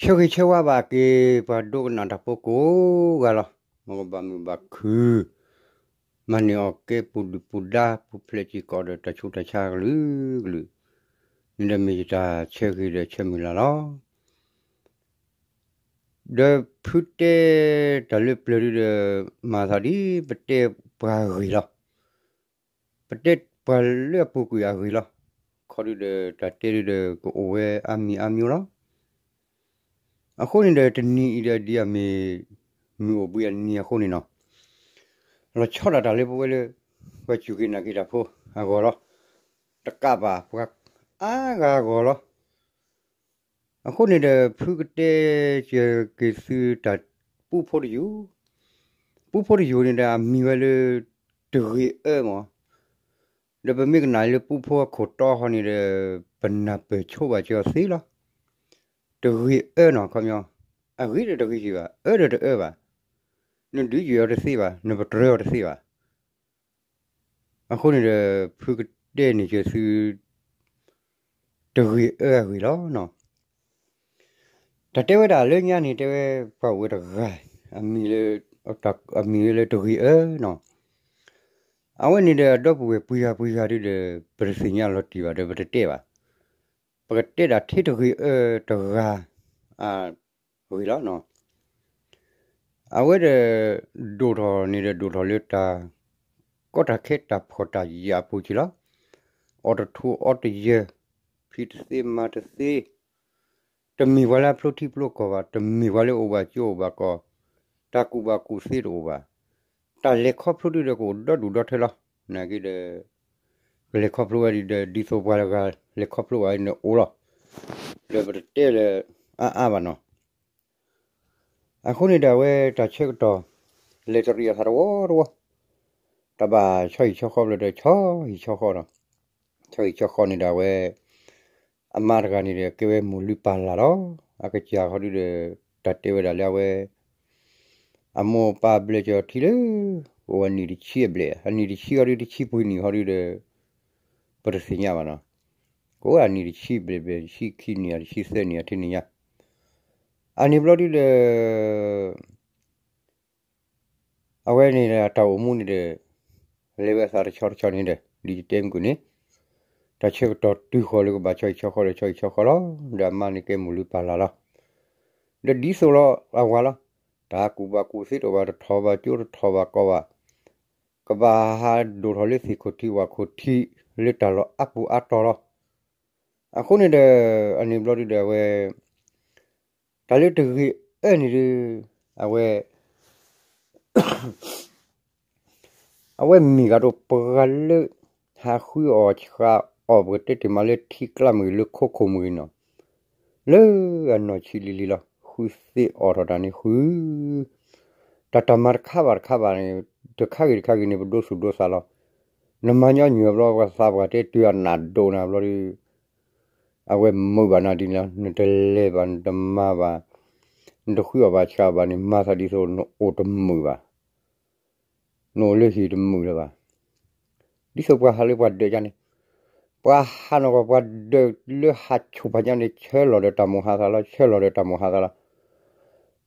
ဆၢဂ့ၤဆၢဝါဘၣ်က့ၤ ပှၤဒိကနၣ်တၢ်ဖိကိးဂၤလီၤ. မ်ကဘၣ်မုာ်ဘၣ်ခုၣ်, မၤန့ၢ်အီၣ်ကဲပူၤဒုၣ်ပူၤဒါ ပူၤဖျဲးစ့ၢ်ကီးဒီးတၢ်ဆူးတၢ်ဆါကလုာ်ကလုာ်, န့ၣ်ဒီးမ့ၢ်ယတၢ်ဆၢဂ့ၤဒီးဆၢမုၢ်လၢ်လီၤ. ဒီးဖုတဲတၢ်လၢပျၢၤဒုဒီး မၤသးဒ်ပတဲပှၤဂ့ၢ်လီၤ. ပတဲပှၤလၢအပူၤကွံာ်အဂ့ၢ်လီၤ. ခီဒုဒီးတၢ်တဲဒုဒီးကအိၣ်ဝဲအါမံၤအါမံၤလီၤ. အဃိန့ၣ်ဒီးတနံၤအံၤဒီးဒ်အမ့ၢ် မုၢ်အိၣ်ဘှံးအနံၤအဃိန့ၣ်နီၤ, လီၤဆီဒၣ်တၢ်လၢပဝဲလၢ ပှၤစူၢ်က့ၤနာ်က့ၤတၢ်ဖိအဂီၢ်လီၤ. တကးဘၣ်ပှၤအါဂၤအဂီၢ်လီၤ. အဃိန့ၣ်ဒီး ဖုကတဲက့ၤသုတၢ်ပူဖိတယုၢ်, ပူဖိတယုၢ်န့ၣ်ဒီးအမံၤဝဲလၢ တဂ့ၤအၢမး, ဒီးပမ့ၢ်ကနၣ်လၢပူဖိအခိၣ်တီဃီန့ၣ်ဒီး ပနၢ်ပၢၢ်ဆိဘၣ်စၢၤသ့လီၤ. တဂ့ၤအၢနီၤ ခီပညီ, အဂ့ၤဒီးတဂ့ၤက့ၤဘၣ်, အၢဒီးတအၢဘၣ်, နဒုးယံာ်အီၤတသ့ဘၣ်, နပတြၢၤအီၤတသ့ဘၣ်. အဃိန့ၣ်ဒီး ဖုကတဲန့ၢ်က့ၤသု တဂ့ၤအၢအဂ့ၢ်လီၤ. တၢ်တဲဝဲဒၣ်လၢညါန့ၣ် တဲဝဲပှၤအိၣ်ဝဲတဂၤ, အမံၤလၢတဂ့ၤအၢနီၤ. အဝဲန့ၣ်ဒီးအဒီပုၢ်ဝဲၢ်ပှဲၤဂၤပှဲၤဂၤဒုဒီး ပတသ့ၣ်ညါလီၤတံၢ်ဘၣ်ဒီးပတတဲဘၣ်. ပကတဲဒၣ်ထဲတဂ့ၤအၢတဂၤအဂ့ၢ်လီၤ. အဝဲဒီး ဒိၣ်ထီၣ်န့ၣ်ဒီးဒိၣ်ထီၣ်လၢတၢ် ကီတၢ်ခဲတၢ်ဖှီၣ်တၢ်ယာ်အပူၤက့ၤလီၤ. အီၣ်တထူၣ်အီတယၢၢ်, ဖံးတသ့မၤတသ့, တမ့ၢ်ပှၤလၢအဖျိထံဖျိကီၢ်ဘၣ်, တမ့ၢ်ပှၤလၢအအိၣ်ဘၣ်ကၠိအိၣ်ဘၣ်ကီၢ်, တၢ်ကူၣ်ဘၣ်ကူၣ်သ့တအိၣ်ဘၣ်. တၢ်လဲၤခီဖျိဒုဒီးကအိၣ်ဒီဒူၣ်ဒီထၢလီၤ. နာ်က့ဒီး ကလဲၤခီဖျိဝဲဒ်ဒီး ဒ်သိးပှၤတဂၤလဲၤခီဖျိဘၣ်န့ၣ်အိၣ်လီၤ. ဒီးပတတဲလၢအါအါဘၣ်နီၤ. အဃိန့ၣ်ဒီးအဝဲတၢ်ဆၢကတီၢ် လဲၤတရံးအသးတဝီတဝီ, တဘၣ်ဆီဟံၣ်ဆီဃီဘျီဒီး ဆီဟံၣ်ဆီဃီဒီး, ဆီဟံၣ်ဆီဃီန့ၣ်ဒီးအဝဲ အမါတဂၤန့ၣ်ဒီးကဲဝဲမိၢ်လုၢ်ပၢ်လၢ်လီၤ. အကစၢ်ဃီဒုဒီး တၢ်တဲဝဲဒၣ်လၢအဝဲ အမိၢ်ပၢ်ဘျဲၣ်ကၠီၤထံလၢ အိၣ်အနံၣ်တဆံအဘျဲၣ်, အနံၣ်တဆံဃီဒု တဆံပှဲၤနံၣ်ဃီဒုဒီး ပတသ့ၣ်ညါဘၣ်နီၤ. ကအိၣ်ဝဲအနံၣ်တဆံဘျဲၣ်ဘျဲၣ် တဆံခံနံၣ်ဧါ တဆံသၢနံၣ်ဧါ တနံၣ်ညါ. အန့ၣ်ဘျီဒုဒီး အဝဲန့ၣ်ဒီးတၢ်အိၣ်မူန့ၣ်ဒီး လဲၤဝဲအသးတဆီတဆီန့ၣ်ဒီး ဒ်ယတဲမုၢ်ကွံာ်န့ၣ် တၢ်ဆၢကတီၢ်တုၤဃီၤလၢကဘၣ်ဆီဟံၣ်ဆီဃီဒီးဆီဟံၣ်ဆီဃီလီၤ. ဒီးအမါန့ၣ်ကဲမိၢ်လုၢ်ပၢ်လၢ်လီၤ. ဒီးဒ်သိးလီၤအဝၤလီၤ. တၢ်ကူၣ်ဘၣ်ကူၣ်သ့တအိၣ်ဘၣ်, တထီၣ်ဘၣ်ကၠိတထီၣ်ဘၣ်ကီၢ်ဘၣ်, ကဘၣ်ဟးဒိၣ်ထီၣ်လၢသ့ၣ်ခိၣ်ထံးဝၣ်ခိၣ်ထံး လၢတၢ်လီၢ်အါပူၤအါတီၤလီၤ. အဃိန့ၣ်ဒီး အန့ၣ်ဘျီဒုဒီးအဝဲ တၢ်လၢတဂ့ၤအၢန့ၣ်ဒီး အဝဲ အဝဲမ့ၢ်ဂၤဒီးပှၤလၢ ဟးဃုအီၣ်ဆှးအီၣ်ပကတဲတ့ၢ်မးလၢထံကျါမ့ၢ်ဂ့ၤ လၢခိခိၣ်မ့ၢ်ဂ့ၤနီၤ, လၢအနီၢ်ဆံးလံၤလံၤလီၤ. ဃုသ့အီၣ်ထီၣ်တၢ်န့ၣ်ဃု တၢ်တၢ်မၤတခါဘၣ်တခါဘၣ်န့ၣ် တခါဂ့ၤတခါဂ့ၤန့ၣ် ပဒိသူၣ်ဒိသးလီၤ. နမၤညီနုၢ်အဘျီ ပှၤသးပှၢ်တဲတုၤအနးဒိၣ်နၤဘျီဒီး အဝဲမုာ်ဘၣ်နၤဒ်န့ၣ်လီၤ. နတလဲၤဘၣ် နတမၤဘၣ်, နတဃုအီၣ်ဘၣ်ဆှးဘၣ်န့ၣ် မၤသးဒ်သိးနအိၣ်တမုာ်ဘၣ်, နအိၣ်လၢဟံၣ်တမုာ်လၢၤဘၣ်. ဒ်သိးပှၤဟးလၢပှၤဒၢးယါန့ၣ်, ပှၤဟးနီၢ်ကီၢ်ပှၤဒၢးလၢဟးဆိၣ်ဖးညါန့ၣ် ဆၢလီၤဒီးတၢ်မိၣ်ဟးသးလီၤ, ဆၢလီၤဒီးတၢ်မိၣ်ဟးသးလီၤ.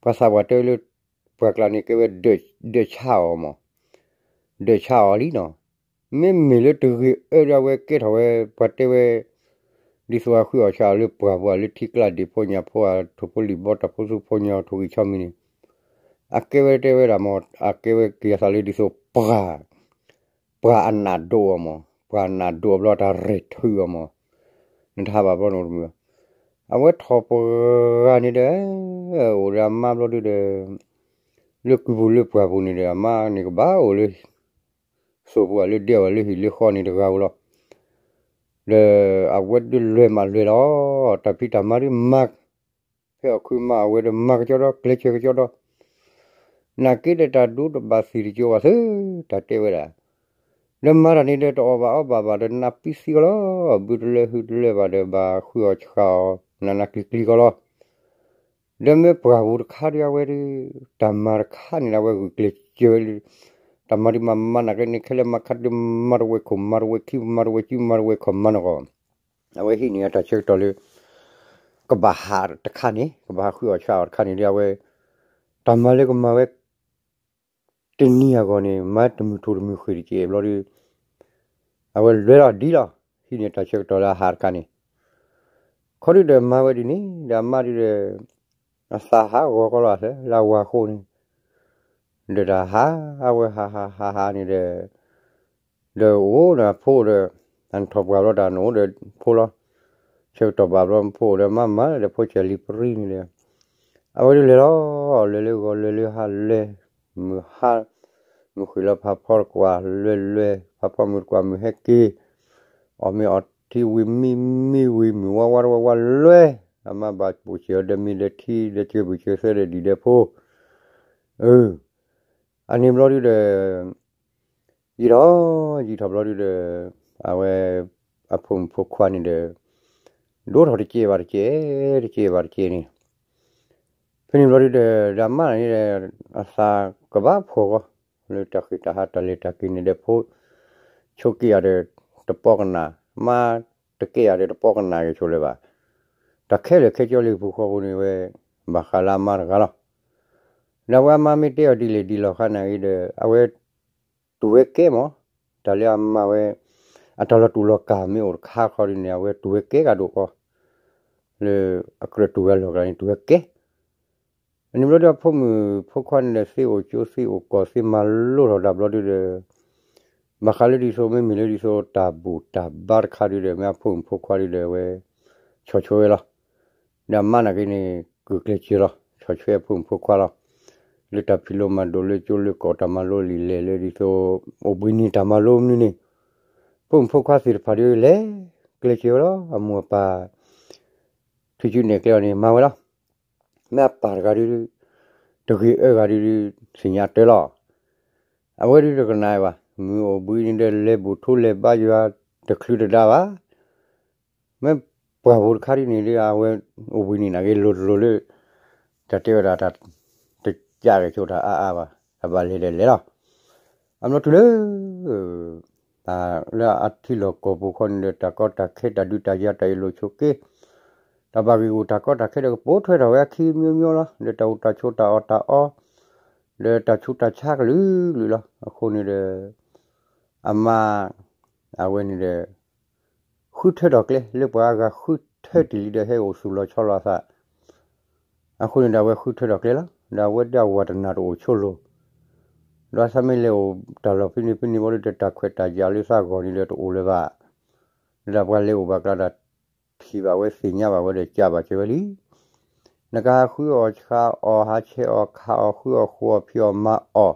ပှၤသးပှၢ်တဲလၢ ပှၤကျါန့ၣ်ကဲဝဲ ဒၢးဆါအီၤမး, ဒၢးဆါအီၤလံနီၤ. မ့မ့ၢ်လၢတဂ့ၤအၢဒၣ်ဝဲကဲထီၣ်ဝဲ ပှၤတဲဝဲ ဒ်သိးအဃုအီၣ်ဆှးအီၣ်လၢပှၢ်ပူၤဧါ လၢထံကျါဒံးဖိညၣ်ဖိဧါ ထိၣ်ဖိလံၣ်ဘီတၢ်ဖိသူဖိညီထိၣ်ဂံၢ်ဆီမံၤန့ၣ်, အကဲဝဲတဲဝဲဒၣ်မး အကဲဝဲက့ၤအသးလၢဒ်သိးပှၤ ပှၤအနးဒိၣ်အီၤမး, ပှၤအနးဒိၣ်အီၤဘျီတၢ်ရဲၣ်ထုးအီၤမး, နတဟးဘၣ်ဘျီန့ၣ်တမုာ်. အဝဲထီၣ်ပှၤဂၤန့ၣ်ဒီး အိၣ်ဒီးအမါဘျီဒုဒီး လၢကုပူၤလၢပှၢ်ပူၤန့ၣ်ဒီး အမါန့ၣ်ကဘၣ်အိၣ်လၢ သိၣ်ပူၤဧါ လၢဒဲဧါ လၢဟံၣ်လၢဃီန့ၣ်တဂၤဧိၤလီၤ. ဒီးအဝဲဒုးလွဲၢ်မးလွဲၢ်လီၤ, တၢ်ဖံးတၢ်မၤဒုးမၤ ဖဲအီၣ်ခုးမၤအဝဲဒီးမၤကကၠီဒီး ကျဲးစၢးကကၠီဒီး နာ်က့ဒီးတၢ်ဒိတဘၣ်သံၣ်တကၠိဘၣ်သု တၢ်တဲဝဲဒၣ်, ဒီးမၤတၢ်န့ၣ်ဒီးတအီၣ်ဘၣ်အီဘၣ်ဘၣ်ဒီး နၢ်ပံသံကီးလီၤ, ဘုတလၢဟုတလၢဘၣ်ဒီး ဘၣ်ဃုအီၣ်ဆှးအီၣ် နးနးကျံၤကျံၤကီးလီၤ. ဒီးမ့ၢ်ပှၢ်ပူၤတခါဒုးအဝဲဒီး တၢ်မၤတခါန့ၣ်ဒီး အဝဲဂုာ်ကျဲးစၢးဝဲလၢ တၢ်မၤဒုးမၤမၤနာ်က့န့ၣ် ခဲလၢာ်မၤခါဒုးမၤတဝဲခိၣ် မၤတဝဲခံ မၤတဝဲစု မၤတဝဲခီၣ် မၤနီၢ်ကီၢ် အဝဲဟံးန့ၢ်အတၢ်ဆၢကတီၢ်လၢ ကဘၣ်ဟးတခါန့ၣ် ကဘၣ်ဟးဃုအီၣ်ဆှးအီၣ်တခါန့ၣ်ဒီး အဝဲ တၢ်မၤလၢကမၤဝဲ တနံၤအဂီၢ်န့ၣ် မၤတမုၢ်ထိၣ်တမုၢ်ဃ့ၢ်တက့ၢ်ဘျီဒီး အဝဲလဲၤလီၤဒ်လီၤ ဟံးန့ၢ်တၢ်ဆၢကတီၢ်လၢအဟးတခါန့ၣ် ခီဒုဒီးမၤဝဲဒ်န့ၣ် ဒီးအမါဒုဒီး အသးဟးဂီၤကီလီၤအသး လၢအဝၤဃိန့ၣ် ဒီးတၢ်ဟး အဝဲဟးဟးဟးဟးန့ၣ်ဒီး ဒီးအိၣ်ဒီးအဖိဒီး အနထီၣ်ပှၢ်ဘျီတၢ်နအိၣ်ဒီးဖိလီၤ. ဆၢကတီၢ်ဘၣ်ဘျီဖိဒီးမၤမၤဒီးဖိဆဲးလံပရံန့ၣ်ဒီး အဝဲဒုလဲၤလီၤ လဲၤလၢဂီၤလဲၤလၢဟါလဲၤ မုၢ်ဟါ မုၢ်ဃ့ၢ်လီၤဖးဖီတကွၢ် လဲၤလဲၤ ဖးဖီမုၢ်တကွၢ်မုၢ်ဟဲက့ၤ အီၣ်မ့ၤအီထံဝံၤမံမံဝံၤ မုၢ်ဝါဝါတဝါဝါလဲၤ အမါဘၣ်ပိာ်စၢၤအီၤဒီးမ့ၤဒီးထံဒီးစၢၤဘုၣ်စၢၤသၢဒီးဒံၣ်ဒီးဖိ အၢ အန့ၣ်ဘျီဒုဒီး ယံာ်ထီၣ် ယံာ်ထီၣ်ဘျီဒုဒီး အဝဲ အဖိမုၣ်ဖိခွါန့ၣ်ဒီး ဒိၣ်ထီၣ်တကဲဘၣ်တကဲ တကဲဘၣ်တကဲန့ၣ် ဖဲန့ၣ်ဘျီဒုဒီး ဒီးမါန့ၣ်ဒီး အသးကဘၣ်ဖှီၣ်ဂီၤ လၢတၢ်ဃ့ၢ်တၢ်ဟးတၢ်လဲၤတၢ်က့ၤန့ၣ်ဒီး ဖိဆိးက့ယၤဒီး တပီၢ်ကနၣ် မါတကဲယၤဒီးတပီၢ်ကနၣ်က့ၤဆိးလၢၤဘၣ် တၢ်ခဲလၢာ်ခဲဆ့လၢဟံၣ်ပူၤဃီပူၤန့ၣ်ဝဲ ဘၣ်ဃးလၢအမါတဂၤလီၤ. ဒီးအဝဲအမါမ့ၢ်တဲအီၤဒ်လဲၣ်ဒ်လဲၣ်ခါန့ၣ်ဂ့ၤဒီး အဝဲ တူၢ်ဝဲကဲမး တၢ်လၢအမါဝဲ အတၢ်လီၤတူၢ်လီၤကာ်မ့ၢ်အိၣ်တခါခီဒ်န့ၣ် အဝဲတူၢ်ဝဲကဲကဒီးကီး လၢအကြၢးတူၢ်ဝဲအလီၢ်ကျါန့ၣ် တူၢ်ဝဲကဲ အန့ၣ်ဘျီဒီးအဖိမုၣ်ဖိခွါန့ၣ်ဒီးသ့အိၣ်ကၠိသ့အိၣ်ကီၢ်သ့မၤလိထီၣ်တၢ်ဘျီဒုဒီး ဘၣ်ဃးလၢဒ်သိးမ့မ့ၢ်လၢဒ်သိးတၢ်ဘူၣ်တၢ်ဘါတခါဒုဒီး မ့ၢ်အဖိမုၣ်ဖိခွါဒုဒီးအဝဲ ဆီၣ်ထွဲဝဲလီၤ. ဒီးအမါနာ်က့န့ၣ် ကုၢ်ကျဲၤစၢၤလီၤ ဆီၣ်ထွဲအဖိမုၣ်ဖိခွါလီၤ. လၢတၢ်ဖံးလိမၤဒိးလၢကၠိလၢကီၢ်တၢ်မၤလိလံာ်လဲၢ်လၢဒ်သိး အိၣ်ဘှံးနံၤတၢ်မၤလိမနုၤန့ၣ် ဖိမုၣ်ဖိခွါသ့ၣ်တဖၣ်ဒုလဲၤကျဲၤစၢၤဝဲလီၤ အမိၢ်အပၢ် ထုးစုနဲၣ်ကျဲအီၤန့ၣ် မၤဝဲလီၤ. မ့ၢ်အပၢ်တဂၤဒု တဂ့ၤအၢဂၤဒု သ့ၣ်ညါတၢ်လီၤ. အဝဲဒုတကနၣ်ဘၣ် မုၢ်အိၣ်ဘှံးနံၤဒီးလဲၤဘူၣ်ထိလဲၤဘါယွၤတချုးတဒါဘၣ်. မ့ၢ်ပှၢ်ပူၤတခါဒ်န့ၣ်ဒီး အဝဲအိၣ်ဘှံးနံၤနာ်က့လိၤတလိၤလၢ တၢ်တဲဝဲဒၣ်တၢ် တကးက့ၤဆိတၢ်အါအါဘၣ် တၢ်ဘၣ်လဲၤဒီးလဲၤလီၤ. အဘျီတုၤလၢ တၢ်လၢအထံလီၢ်ကီၢ်ပူၤခီန့ၣ်ဒီး တၢ်ကီတၢ်ခဲတၢ်ဒုးတၢ်ယၤတၢ်အ့ၣ်လိာ်ဆိးက့ တၢ်ဘၣ်ဂံၢ်ဂူာ်တၢ်ကီတၢ်ခဲဒီးကပိာ်ထွဲထီၣ်ဝဲအခံမျိုးမျိုးလီၤ. ဒီးတၢ်အိၣ်တၢ်ဆိးတၢ်အီၣ်တၢ်အီ ဒီးတၢ်ဆူးတၢ်ဆါကလုာ်ကလုာ်လီၤ. အဃိန့ၣ်ဒီး အမါ အဝဲန့ၣ်ဒီး ဃုထၢထီၣ်ကျဲ လၢပှၤအါဂၤဃုထၢတ့ၢ်လံဒီးဟဲအိၣ်သူၣ်လီၤဆီလီၤအသး အဃိန့ၣ်ဒီးအဝဲဃုထၢထီၣ်ကျဲလီၤ. ဒီးအဝဲဒၣ်ဝၤတနၢ်တအိၣ်ဆိလိၤ ဒီးသးမ့ၢ်လဲၤအိၣ်တၢ်လီၢ်ဖဲန့ၣ်ဖဲန့ၣ်ဘျီဒုဒီး တၢ်ခွဲးတၢ်ယာ်လၢသးဂီၢ်န့ၣ်ဒီးတအိၣ်လၢၤဘၣ်. ဒီးပှၤလဲၤအိၣ်ဘၣ်ကျါဒီး ထံၣ်ဘၣ်ဝဲသ့ၣ်ညါဘၣ်ဝဲဒီးကးဘၣ်က့ၤဝဲလံ. နကဟးဃုအီၣ်ဆှးအီၣ် ဟးဆဲးအီၣ်ခးအီၣ် ဃုအီၣ်ဃိအီၣ်ဖံးအီၣ်မၤအီၣ်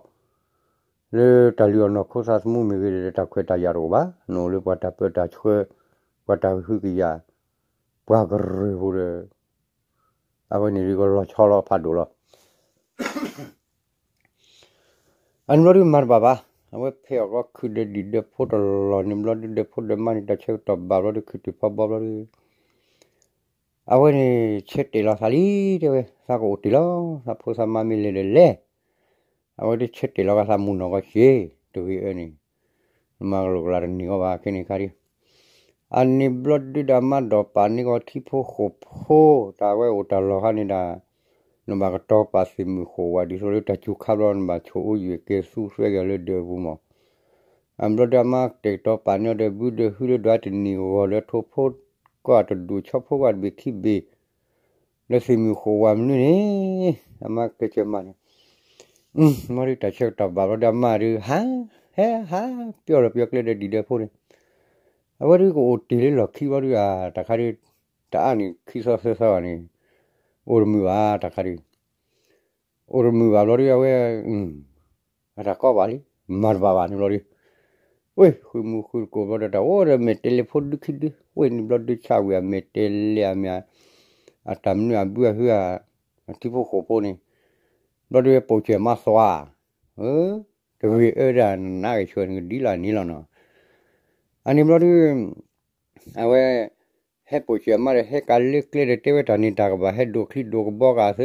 လၢတၢ်လုၢ်အီၣ်နီၢ်ခိသးသမူမ့ၢ်ဂ့ၤဒီး တၢ်ခွဲးတၢ်ယာ်တအိၣ်ဘၣ်. နအိၣ်လၢပှၤတၢ်ပၢတၢ်ဆှၢ ပှၤတၢ်ကဟုကယာ် ပှၤကရၢၢ်ဖိဒီး အဝဲန့ၣ်ဒုကလီၤဆီလီၤဖးဒိၣ်လီၤ. အန့ၣ်ဘျီဒုမၤတဘၣ်ဘၣ်. အဝဲဖဲအီၣ်ကီခုၣ်ဒီးဒံၣ်ဒီးဖိတလီၢ်န့ၣ်ဘျီဒု ဒီးဖိဒီးမါန့ၣ် တၢ်ဆၢကတီၢ်ဘၣ်ဘျီဒု ခုၣ်တုၤဖီဘီဘျီဒု အဝဲန့ၣ် ဆၢတဲာ်လီၤသးလံ တဲဝဲ သးကအိၣ်တ့ၢ်လီၤ သးဖိသးမါမ့ၢ်လဲၤဒီးလဲၤ အဝဲဒုဆၢတဲာ်လီၤကသးမုၢ်နီၢ်ကီၢ်စ့ၢ် တဂ့ၤအၢန့ၣ် မၤကလိာ်ကလၤတန့ၢ်အီၤဘၣ် ခဲန့ၣ်ခါဒု အန့ၣ်ဘျီဒုဒီးမါဒီးပာ်န့ၢ်ကီၢ်ထံဖိဃိၣ်ဖိ တၢ်ဝဲအိၣ်တၢ်လီၢ်ခါန့ၣ်ဒၣ် နဘၣ်ကတီၤပာ်သ့ၣ်မုၢ်ဃိၣ်ဝဲ ဒ်သိးလၢတၢ်စူၤခါဘျီ နဘၣ်ဆိၣ်အိၣ်ယွဲၢ်ကဲသူသွဲက့ၤလၢဒၢးပူၤမး အဘျီဒီးအမါတဲာ်ကတီၤပာ်န့ၢ်အီၤဒီး ဘုဒီးဟုလၢဒွးတနံၤဂီၤဒီးထိၣ်ဖိ ကီၢ်တဒူၣ်ဆီဖိကီၢ်တဘ့ၣ်ခံဘ့ၣ် လၢသ့ၣ်မုၢ်ဃိၣ်ဝါမနုၤန့ၣ် အမါကဲကၢၤမးန့ၣ် မ့ၢ်ဒုတၢ်ဆၢကတီၢ်ဘၣ်ဘျီဒီးအမါဒု ဟး ဟဲဟး ပျီလီၤပျီကျဲဒီးဒံၣ်ဒီးဖိန့ၣ် အဝဲဒုကအိၣ်တ့ၢ်လၢလီၢ်ခံဘျီဒု တၢ်ခါဒု တအါန့ၣ်ခံသီသၢသီဘၣ်န့ၣ် အိၣ်တမုာ်ဘၣ်တၢ်ခါဒု အိၣ်တမုာ်ဘၣ်ဘျီဒု အဝဲ အတၢ်ကီဘၣ်လံ မၤတဘၣ်ဘၣ်န့ၣ်ဘျီဒု ဝ့ၢ် ဃုမူဃုတကိးဘျီဒီး တၢ်အိၣ်ဒီးမဲာ်တဲးလဲးဖိဒုခံဒု ဝ့ၢ်န့ၣ်ဘျီဒု ဆၣ်ဝံၤအမဲာ်တဲးလဲးအမဲာ် အတၢ်မနုၤအဘုအဟု အထံဖိဃိၣ်ဖိန့ၣ် ဘျီဒုပိာ်စၢၤမါသွါ တဂ့ၤအၢဒၣ်နနးဂ့ၤဆၢနကဒ်လီၤန့ၣ်လီၤနီၤ အန့ၣ်ဘျီဒု အဝဲ ဟဲပိာ်စၢၤအမါဒီး ဟဲကၤလၢကျဲဒီးတဲဝဲတၢ်န့ၣ် တၢ်ကဘၣ်ဟဲဒိးချံဒိးကဘီကသၢ ဟဲ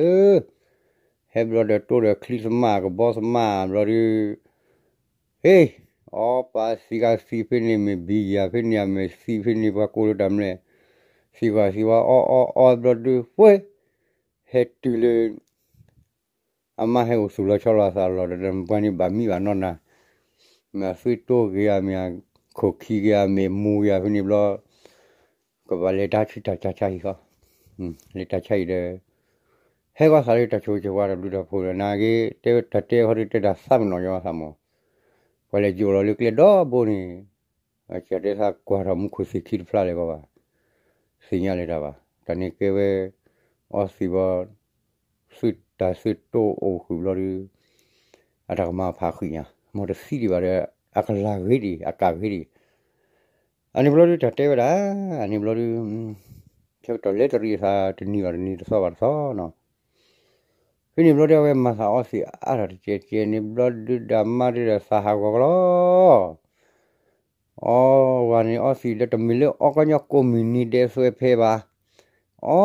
ဘျီဒီးတိၢ်ဒီးချံသမၣ်ကဘီသမၣ်ဘျီဒု ဟ့ၣ် အီပာ်သံဂၤသံဖဲန့ၣ် မ့ၢ်ဘံယၤဖဲန့ၣ် အမဲာ်သံဖဲန့ၣ် ပှၤကိးလၢတၢ်မနုၤလဲၣ် သံကွၢ်သံဝါအီအီအီဘျီဒုး ဝဲ ဟဲတုၤလၢ အမါဟဲအိၣ်သူၣ်လီၤဆီလီၤအသးလီၤဒီး ပှၤန့ၣ်ဘၣ်မံဘၣ်နီၢ်နၤ, မ့ၢ်အသွံတိဂ့ၤဧါ မ့ၢ်အခိၣ်ခံဂ့ၤဧါ မ့ၢ်မူဂ့ၤဧါ ဖဲန့ၣ်ဘျီ ကဘၣ်လဲၤတၢ်ဆူတၢ်ဆါဟံၣ်ဃီ, လဲၤတၢ်ဆါဟံၣ်ဒီး ဟဲဂီၤသးလၢတၢ်ဆိၣ်ဂ့ၤဆိၣ်ဝါတဘျုးတၢ်ဖှိၣ်ဒီး နာ်က့ တဲတၢ်တဲဃီဒီး တဲတၢ်သးပ့ၤနီၣ်ညီအသးမး, ပှၤလဲၤယိးလီၤလၢကျဲဒီဘိန့ၣ် ကတဲသးကွၢ်ထီၣ်မူခိၣ်သ့ၣ်ခံတဖျါလဲၣ်ကီးဘၣ်, သ့ၣ်ညါလၢၤတၢ်ဘၣ်. တၢ်န့ၣ်ကဲဝဲ အီသံးဘီ သုတၢ်သုတိအိၣ်ဃုာ်ဘျီဒုး အတၢ်ကမၤဖးဃံညါ မ်တသံဒံးဘၣ်ဒီး အကလၤဂ့ၤဒံး အကးဂ့ၤဒံး. အန့ၣ်ဘျီဒုး တၢ်တဲဝဲဒၣ် အန့ၣ်ဘျီဒုး ဆၢကတီၢ်လဲၤတရံးအသး တနံၤဘၣ်တနံၤ တသီဘၣ်တသီနီၤ. ဖဲန့ၣ်ဘျီဒုး အဝဲမၤသးအီသံးအါထီၣ်တကဲးကဲးန့ၣ်ဘျီဒုး ဒီးမါဒုးဒီးသးဟးဂီၤကလီ အီဝဲန့ၣ် အီသံးဒီးတမ့ၢ်လၢအီကညီကိးမုၢ်နံၤဒဲးသွဲဖဲဘၣ်. အီ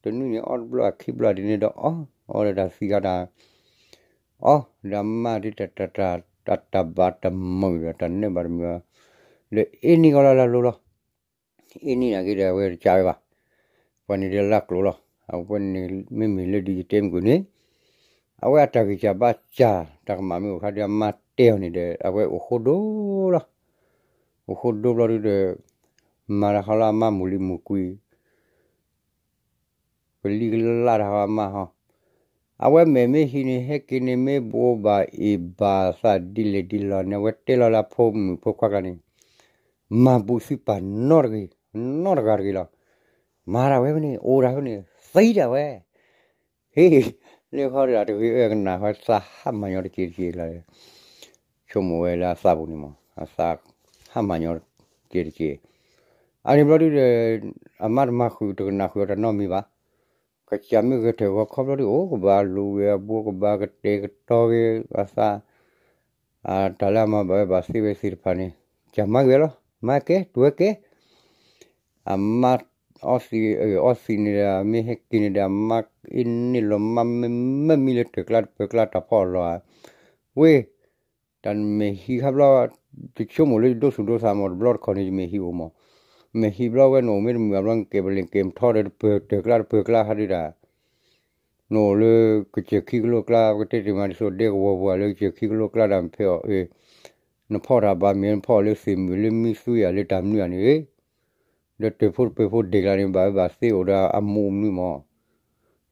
တနွံန့ၣ် အီတဘျီအခံဘျီဒ်န့ၣ်ဒီး အီ အီဒီးတၢ်သံးဂၤတၢ် အီ ဒီးမါဒုးတၢ်တၢ်တၢ် တၢ်တၢ်ဘၣ်တၢ်မုာ်ဒီးတၢ်နၢဘၣ်တမုာ် ဒီးအ့န့ၢ်ကီးလၢလၢလိၤလီၤ. အ့န့ၢ်နာ်က့ဒီး အဝဲတကးဝဲဘၣ်. ပှၤန့ၣ်ဒုးလၢကျိၤလီၤ. အဝဲန့ၣ် မ့မ့ၢ်လၢဒ်ယတဲမုၢ်ကွံာ်န့ၣ် အဝဲအတၢ်ဂံၢ်စၢ်ဘါစၢ် တၢ်ကမၣ်မ့ၢ်အိၣ်ခါဒုး အမါတဲအီၤန့ၣ်ဒီး အဝဲအိၣ်ဃိဒိလီၤ. အိၣ်ဃိဒိဘျီဒုးဒီး မၤတၢ်ဃီလၢအမါမုၢ်လံမုၢ်ကွံာ် ပလံၤကလးတၢ်ဃီအမါဟီ, အဝဲမဲာ်မ့ၢ်ဟံးန့ၣ် ဟဲက့ၤန့ၣ် မ့ၢ်ဘိးဘၣ်အ့ၣ်ဘၣ်သးဒ်လဲၣ်ဒ်လဲၣ်န့ၣ် အဝဲတဲလီၤလၢအဖိမုၣ်ဖိခွါကျါန့ၣ် မၤဘူးသုပၢ်နီတဂ့ၤ, နီတဂၤတဂ့ၤလီၤ. မၤတၢ်ဝဲဖဲန့ၣ် အိၣ်တၢ်ဖဲန့ၣ် သံတၢ်ဝဲ ဟ့ၣ် လၢဃီဒီးတဂ့ၤအၢကနၣ်ဃီ သးဟးမၤညီတက့ၢ်တက့ၢ်လီၤ. ဆိကမိၣ်ဝဲလၢအသးပူၤန့ၣ်မး အသးဟးမၤညီတက့ၢ်တက့ၢ်. အန့ၣ်ဘျီဒုးဒီး အမါတမၤဃုာ်တကနၣ်ဃုာ်အီၤတၢ်နီတမံၤဘၣ်. ကစၢ်မ့ၢ်ဂဲၤထၢၣ်ဂီၤခီဘျီဒုး အိၣ်ကဘၣ်လူၤဝဲအဘိ ကဘၣ်ကတဲာ်ကတီၤက့ၤအသး တၢ်လၢအမၤဘၣ်ဝဲဘၣ်သ့ဝဲသ့ၣ်တဖၣ်န့ၣ် ကမၤဂ့ၤလီၤ မၤကဲ တဝဲကဲ အမါ အီသံး အီသံးန့ၣ်ဒီး မ့ၢ်ဟဲက့ၤန့ၣ်ဒီး အမါအ့န့ၢ်လီၤ မါမ့မ့ၢ်လၢတၢၢ်ကျါတပၢၢ်ကျါတၢ်ဖီအီၣ်လီၤဧါ. ဝ့ၢ် တၢ်မဲာ်ဟံးခါဘျီ ယဆိကမိၣ်လၢယဒိသူၣ်ဒိသးမး တဘျီတခီၣ်န့ၣ် ယမဲာ်ဟံးအိၣ်မး, မဲာ်ဟံးဘျီဝဲ နအိၣ်မ့ၢ်တမုာ်ဘျီ နကဲးပလ့ၣ်ကဲးထီဒီးတပၢၢ်တၢၢ်ကျါတပၢၢ်ကျါခါဒုးဒၣ် နအိၣ်လၢကစၢၢ်ခံကလိကျါ ပကတဲတ့ၢ်မးဒ်သိးဒဲကဝီၤပူၤလၢကစၢၢ်ခံကလိကျါဒၣ်ဖဲအီၤအ့ၣ်, နဖီၣ်တၢ်ဘၣ်မ့ၢ်နဖီၣ်လၢသ့ၣ်မုာ်လၢမံသူယၤလၢတၢ်မနုၤဧါန့ၣ်, ဒီးတၢၢ်ဖိတပၢၢ်ဖိဒဲးကျါန့ၣ် ဘၣ်ဝဲဘၣ်သ့အိၣ်ဒီးအမူးမနုၤမး,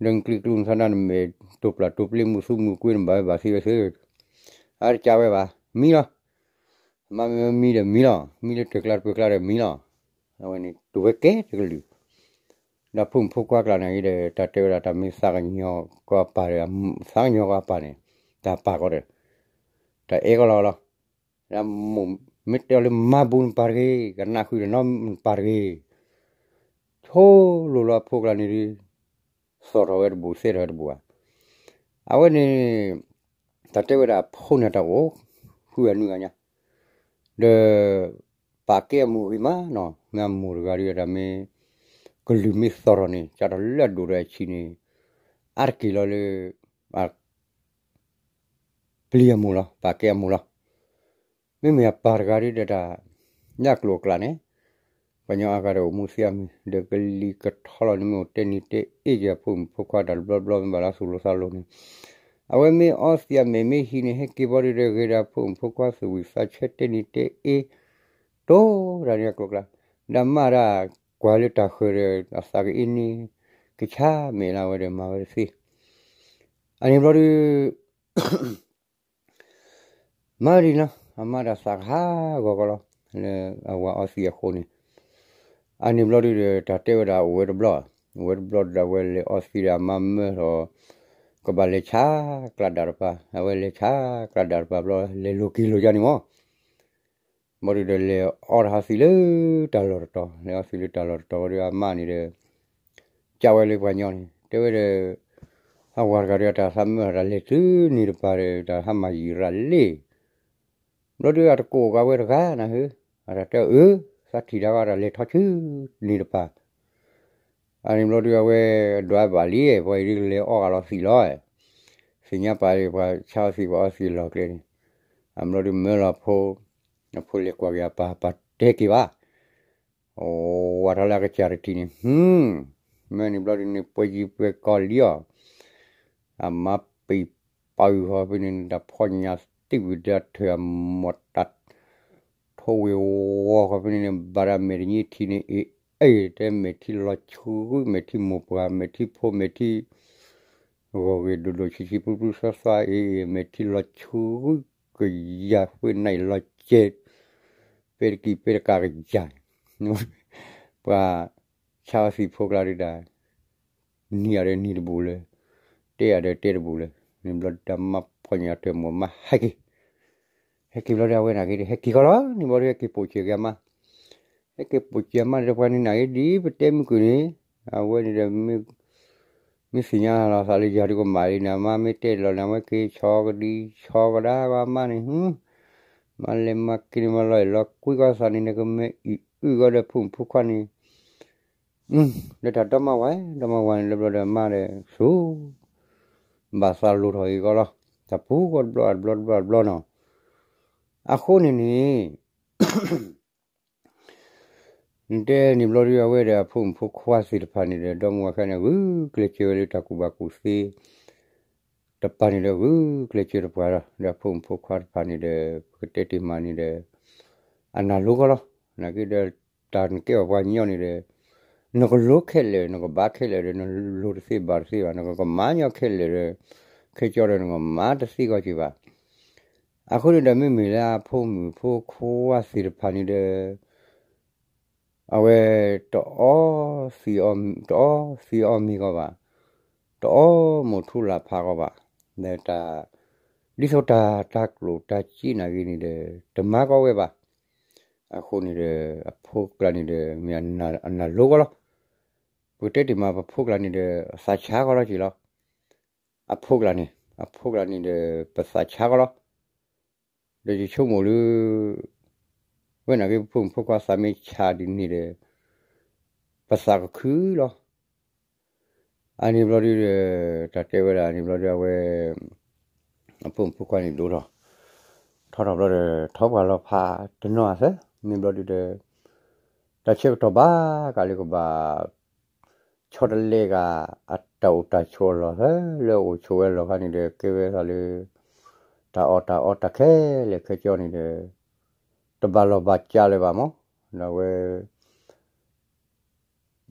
ဒီးနကျံကျိနသးဒၣ်နမဲာ်တိာ်ပျၢ်တိာ်ပျ့ၤမုာ်သူမုာ်ကွ့န့ၣ် ဘၣ်ဝဲဘၣ်သ့ဝဲသ့, အါတကးဝဲဘၣ် မံလီၤ မ့မ့ၢ်မံဒီးမံလီၤ, မံလၢတၢၢ်ကျါတပၢၢ်ကျါဒီးမံလီၤ, အဝဲန့ၣ် တဝဲကဲတကလုာ်, ဒီးဖိမုၣ်ဖိခွါကျါန့ၣ်ဒီး တၢ်တဲဝဲဒၣ်တၢ်မ့ၢ်သးကညီၤကီးအပၢ်ဒီး, သးကညီၤကီးအပၢ်န့ၣ်, တၢ်ပာ်ကီးဒီး, တၢ်အဲၣ်ကီးလီၤလီၤ, မ့ၢ်တဲအီၤလၢမၤဘူးနပၢ်တဂ့ၤ, ကနၣ်ဃုာ်ဒီးနီၢ်နပၢ်တဂ့ၤ, ဆိလိာ်လီၤအဖိကျါန့ၣ်ဒီး သီၣ်ထီၣ်ဝဲတဘူး သဲထီၣ်ဝဲတဘူးဧါ, အဝဲန့ၣ် တၢ်တဲဝဲဒၣ်အဖိန့ၣ်တၢ်အိၣ် ဃုဂၤနွံဂၤညါ, ဒီး ပာ်ကဲအမိၢ်ဂ့ၤမးနီၤ, မ့ၢ်အမိၢ်တဂၤဒီးတၢ်မ့ၢ် ကလုၢ်မ့ၢ်သီၣ်ထီၣ်န့ၣ် ကၢ်ထီၣ်လၢအဒိၣ်ဒီးအဆံးန့ၣ် အါတက့ၢ်လီၤလၢ ပျံၤအမိၢ်လီၤ, ပာ်ကဲအမိၢ်လီၤ. မ့မ့ၢ်အပၢ်တဂၤဒီးတၢ် ညၣ်ကျိၤအကျါန့ၣ် ပှၤကညီအါဂၤဒီးအိၣ်မူသ့အမံၤ ဒီးကလံၤကထီလီၤန့ၣ် မ့ၢ်အိၣ်တဲနံၤတဲအ့ၣ်က့ၤအဖိမုၣ်ဖိခွါတၢ်တဘျီဘျီ မ့ၢ်ဘၣ်လၢသူၣ်လိသးလိန့ၣ်, အဝဲမ့ၢ်အီသံးအမဲာ်မ့ၢ်ဟံးန့ၣ် ဟဲက့ၤဘီဒုးဒီး ဂ့ၤဒၣ်ဖိမုၣ်ဖိခွါသူၣ်ဝံၣ်သးဆၢတဲနံၤတဲအ့ၣ် တိၢ်ဒၣ်န့ၣ်အကျိၤအကျါ, ဒီးမါဒၣ်ကွၢ်လၢတၢ်ဃၢၤဒီး အသးကအ့န့ၣ် ကဆါမဲာ်လၢအဝဲဒီးမၤဝဲတသ့. အန့ၣ်ဘျီဒုး မၤဒ်န့ၣ်လီၤ, အမါဒီးသးကဟးဂီၤကီးလီၤ, လၢအဝၤအီသံးအဃိန့ၣ်, အန့ၣ်ဘျီဒုးဒီး တၢ်တဲဝဲဒၣ်အိၣ်ဝဲတဘျီ, အိၣ်ဝဲတဘျီဒီး အဝဲလဲၤအီသံးဒီးအမါမၢလီၤ, ကဘၣ်လဲၤဆါကျးဒၣ်တပၤ, အဝဲလဲၤဆါကျးဒၣ်တပၤဘျီ လဲၤလိၤက့ၤလိၤယါန့ၣ်မး ဘီဒုးဒီးလဲၤအီတၢ်ဟးသံးလၢတၢ်လီၢ်တတီၤ, လဲၤအီသံးလၢတၢ်လီၢ်တတီၤဝဲဒီး အမါန့ၣ်ဒီး ကးဝဲလၢပှၤညီန့ၣ် တဲဝဲဒီး အဝၤတဂၤဒီး တၢ်သးမၢလီၤ တၢ်လဲၤတုၤန့ၣ်တပၤဒီး တၢ်ဟးမၤယံာ်ရၤလံ ဘျီဒုးအတကိးကးဝဲတဂၤနၤဧၢ, အတၢ်တဲအၢ သးထံၣ်တၢ်ဂီၤတၢ်လဲၤထီဆူန့ၣ်တပၤ, အန့ၣ်ဘျီဒုးအဝဲဒွးဘၣ်လံ ပှၤအံၤဒုးလဲၤအီၣ်ဂၤလီၤသံးလီၤ, သ့ၣ်ညါပာ်လံ ပှၤဆါအီသံး ပှၤအီသံးလီၤကျဲန့ၣ်, အဘျီဒုးမၢလီၤဖိ, အဖိလဲၤကွၢ်က့ၤအပၢ် ပၢ်တဲက့ၤဘၣ် အိၣ်ဝးထီၣ်လၢအကစၢ်တထံၣ်န့ၣ်, မ့ၢ်န့ၣ်ဘျီဒ်န့ၣ် ပှဲၤယံၤပှဲၤကီၢ်လံအီၤ, အမါပံာ်ပာ်ဃီဖဲန့ၣ် တၢ်ဖီၣ်ညါတံၢ်ဝံၤဒီးထၢၣ်အမီၢ်တၢ် ထိၣ်ဝံၤဝီဃီဖဲန့ၣ်န့ၣ် ဘၣ်ဒၣ်မဲာ်တနံၣ်ထံန့ၣ် အ့ၣ်အ့ၣ် တဲမဲာ်ထံလီၤဆှု မဲာ်ထံမိၢ်ပှၢ် မဲာ်ထံဖိ မဲာ်ထံ ဂီၤဂ့ၤဒိၣ်ဒိၣ်ဆံးဆံး ပျုၢ်ပျုၢ်သွဲသွဲ အ့ၣ်အ့ၣ် မဲာ်ထံလီၤဆှု ကယၤဃ့နံၣ်လီၤစဲး ပဲတကံၢ်ပဲတကးကယၤန့ၣ် ပှၤဆါအီၤသံၣ်ဖိကျါဒုဒၣ် နံၤအဒီးနံၤတဘူးလၢ တဲအဒီးတဲတဘူးလၢ န့ၣ်ဘျီဒုတၢ်မါဖီၣ်ညါတၢၢ်မိၢ်မါဟဲက့ၤ ဟဲက့ၤဘျီဒုအဝဲန့ၣ်က့ၤ ဟဲက့ၤကီလီၤ န့ၣ်ဘျီဒုဟဲက့ၤပိာ်စၢၤက့ၤအမါ ဟဲက့ၤပိာ်စၢၤအမါဒီးပှၤန့ၣ်နာ်က့ၤဒ်ပတဲမုၢ်ကွံာ်န့ၣ် အဝဲန့ၣ်ဒီး မ့ၢ်သ့ၣ်ညါလီၤသးလၢယၤဒုကမၣ်လံန့ၣ် အမါမ့ၢ်တဲလီၤန့ၣ် အဝဲက့ၤဆီကဒံဆီကဒါကီမါန့ၣ် မါလဲၤမၤက့ၤန့ၣ် မၤလီၤအဲၣ်လီၤကွံကီသးန့ၣ် နကမ့ၢ်အံၤအုၣ်ကီဒီးဖိမုၣ်ဖိခွါန့ၣ် ဒီးတၢ်ဒီမါဝၤ ဒီမါဝၤန့ၣ်လၢဘျီဒီးအမါဒီးဆူ ဘၣ်သးလိၤထီၣ်အံၤကီလီၤ တၢ်ပူၤကီတဘျီတဘျီတဘျီတဘျီနီၤ အဃိန့ၣ်န့ၣ် နတဲန့ၣ်ဘျီဒုအဝဲဒီးအဖိမုၣ်ဖိခွါသ့ၣ်တဖၣ်န့ၣ်ဒီး ဒီမါဝၤခဲန့ၣ် ဂုာ်ကျဲးစၢးဝဲလၢတၢ်ကူၣ်ဘၣ်ကူၣ်သ့ တပၤန့ၣ်ဒီး ဂုာ်ကျဲးစၢးတပှၤဒီး ဒီးအဖိမုၣ်ဖိခွါတဖၣ်န့ၣ်ဒီး ပကတဲတ့ၢ်မးန့ၣ်ဒီး အနၢ်လိကီလီၤ နာ်က့ဒီး တၢ်နကဲဘၣ်ပှၤညီန့ၣ်ဒီး နကလိခဲလၢာ် နကဘၣ်ခဲလၢာ်ဒီး နလိၤတသ့ဘၣ်တသ့ဘၣ် နကကမၤညီခဲလၢာ်ဒီး ခဲကၠီဒီးနကမၤတသ့ကီၢ်က့ၤဘၣ် အဃိန့ၣ်ဒီးမ့မ့ၢ်လၢအဖိမုၣ်ဖိခွါသ့ၣ်တဖၣ်န့ၣ်ဒီး အဝဲ တအီသံးအီမ့ၤကီးဘၣ်, တအီမိာ်ထူလၢ်ဖးကီးဘၣ်, ဒီးတၢ် ဒ်သိးတၢ်တၢ်ကျိၣ်တၢ်စ့နာ်ဂ့ၤန့ၣ်ဒီး တမၤကီးဝဲဘၣ်. အဃိန့ၣ်ဒီး အဖိကျါန့ၣ်ဒီး မ့ၢ်အနၢ်လိကီးလီၤ. ပကတဲတ့ၢ်မး ပဖိကျါန့ၣ်ဒီး သးဆါကီးလီၤက့ၤလီၤ. အဖိကျါန့ၣ် အဖိကျါန့ၣ်ဒီး ပသးဆါကီးလီၤ. ဒီးယဆိကမိၣ်လၢ ဝဲနာ်က့ ပဖိမုၣ်ဖိခွါသးမ့ၢ်ဆါဒ်န့ၣ်ဒီး ပသးကခုလီၤ. အန့ၣ်ဘျီဒုဒီး တၢ်တဲဝဲဒၣ်န့ၣ်ဘျီဒု အဝဲ အဖိမုၣ်ဖိခွါန့ၣ်ဒိၣ်ထီၣ် ထီထီၣ်ဘျီဒီး ထီပှၢ်လီၤဖးတနီၤအသၢ န့ၣ်ဘျီဒုဒီး တၢ်ဆၢကတီၢ်ဘၣ်ကးလၢကဘၣ် ဆီတလဲဂၤ အတၢ်အိၣ်တၢ်ဆိးအလီၢ်သၢ လၢအအိၣ်ဆိးဝဲအလီၢ်ခါန့ၣ်ဒီး ကဲဝဲဒၣ်လၢ တၢ်အီၣ်တၢ်အီတၢ်ခဲလၢာ်ခဲကၠီန့ၣ်ဒီး တဘၣ်လီၢ်ဘၣ်စးလၢၤဘၣ်မး, ဒီးအဝဲ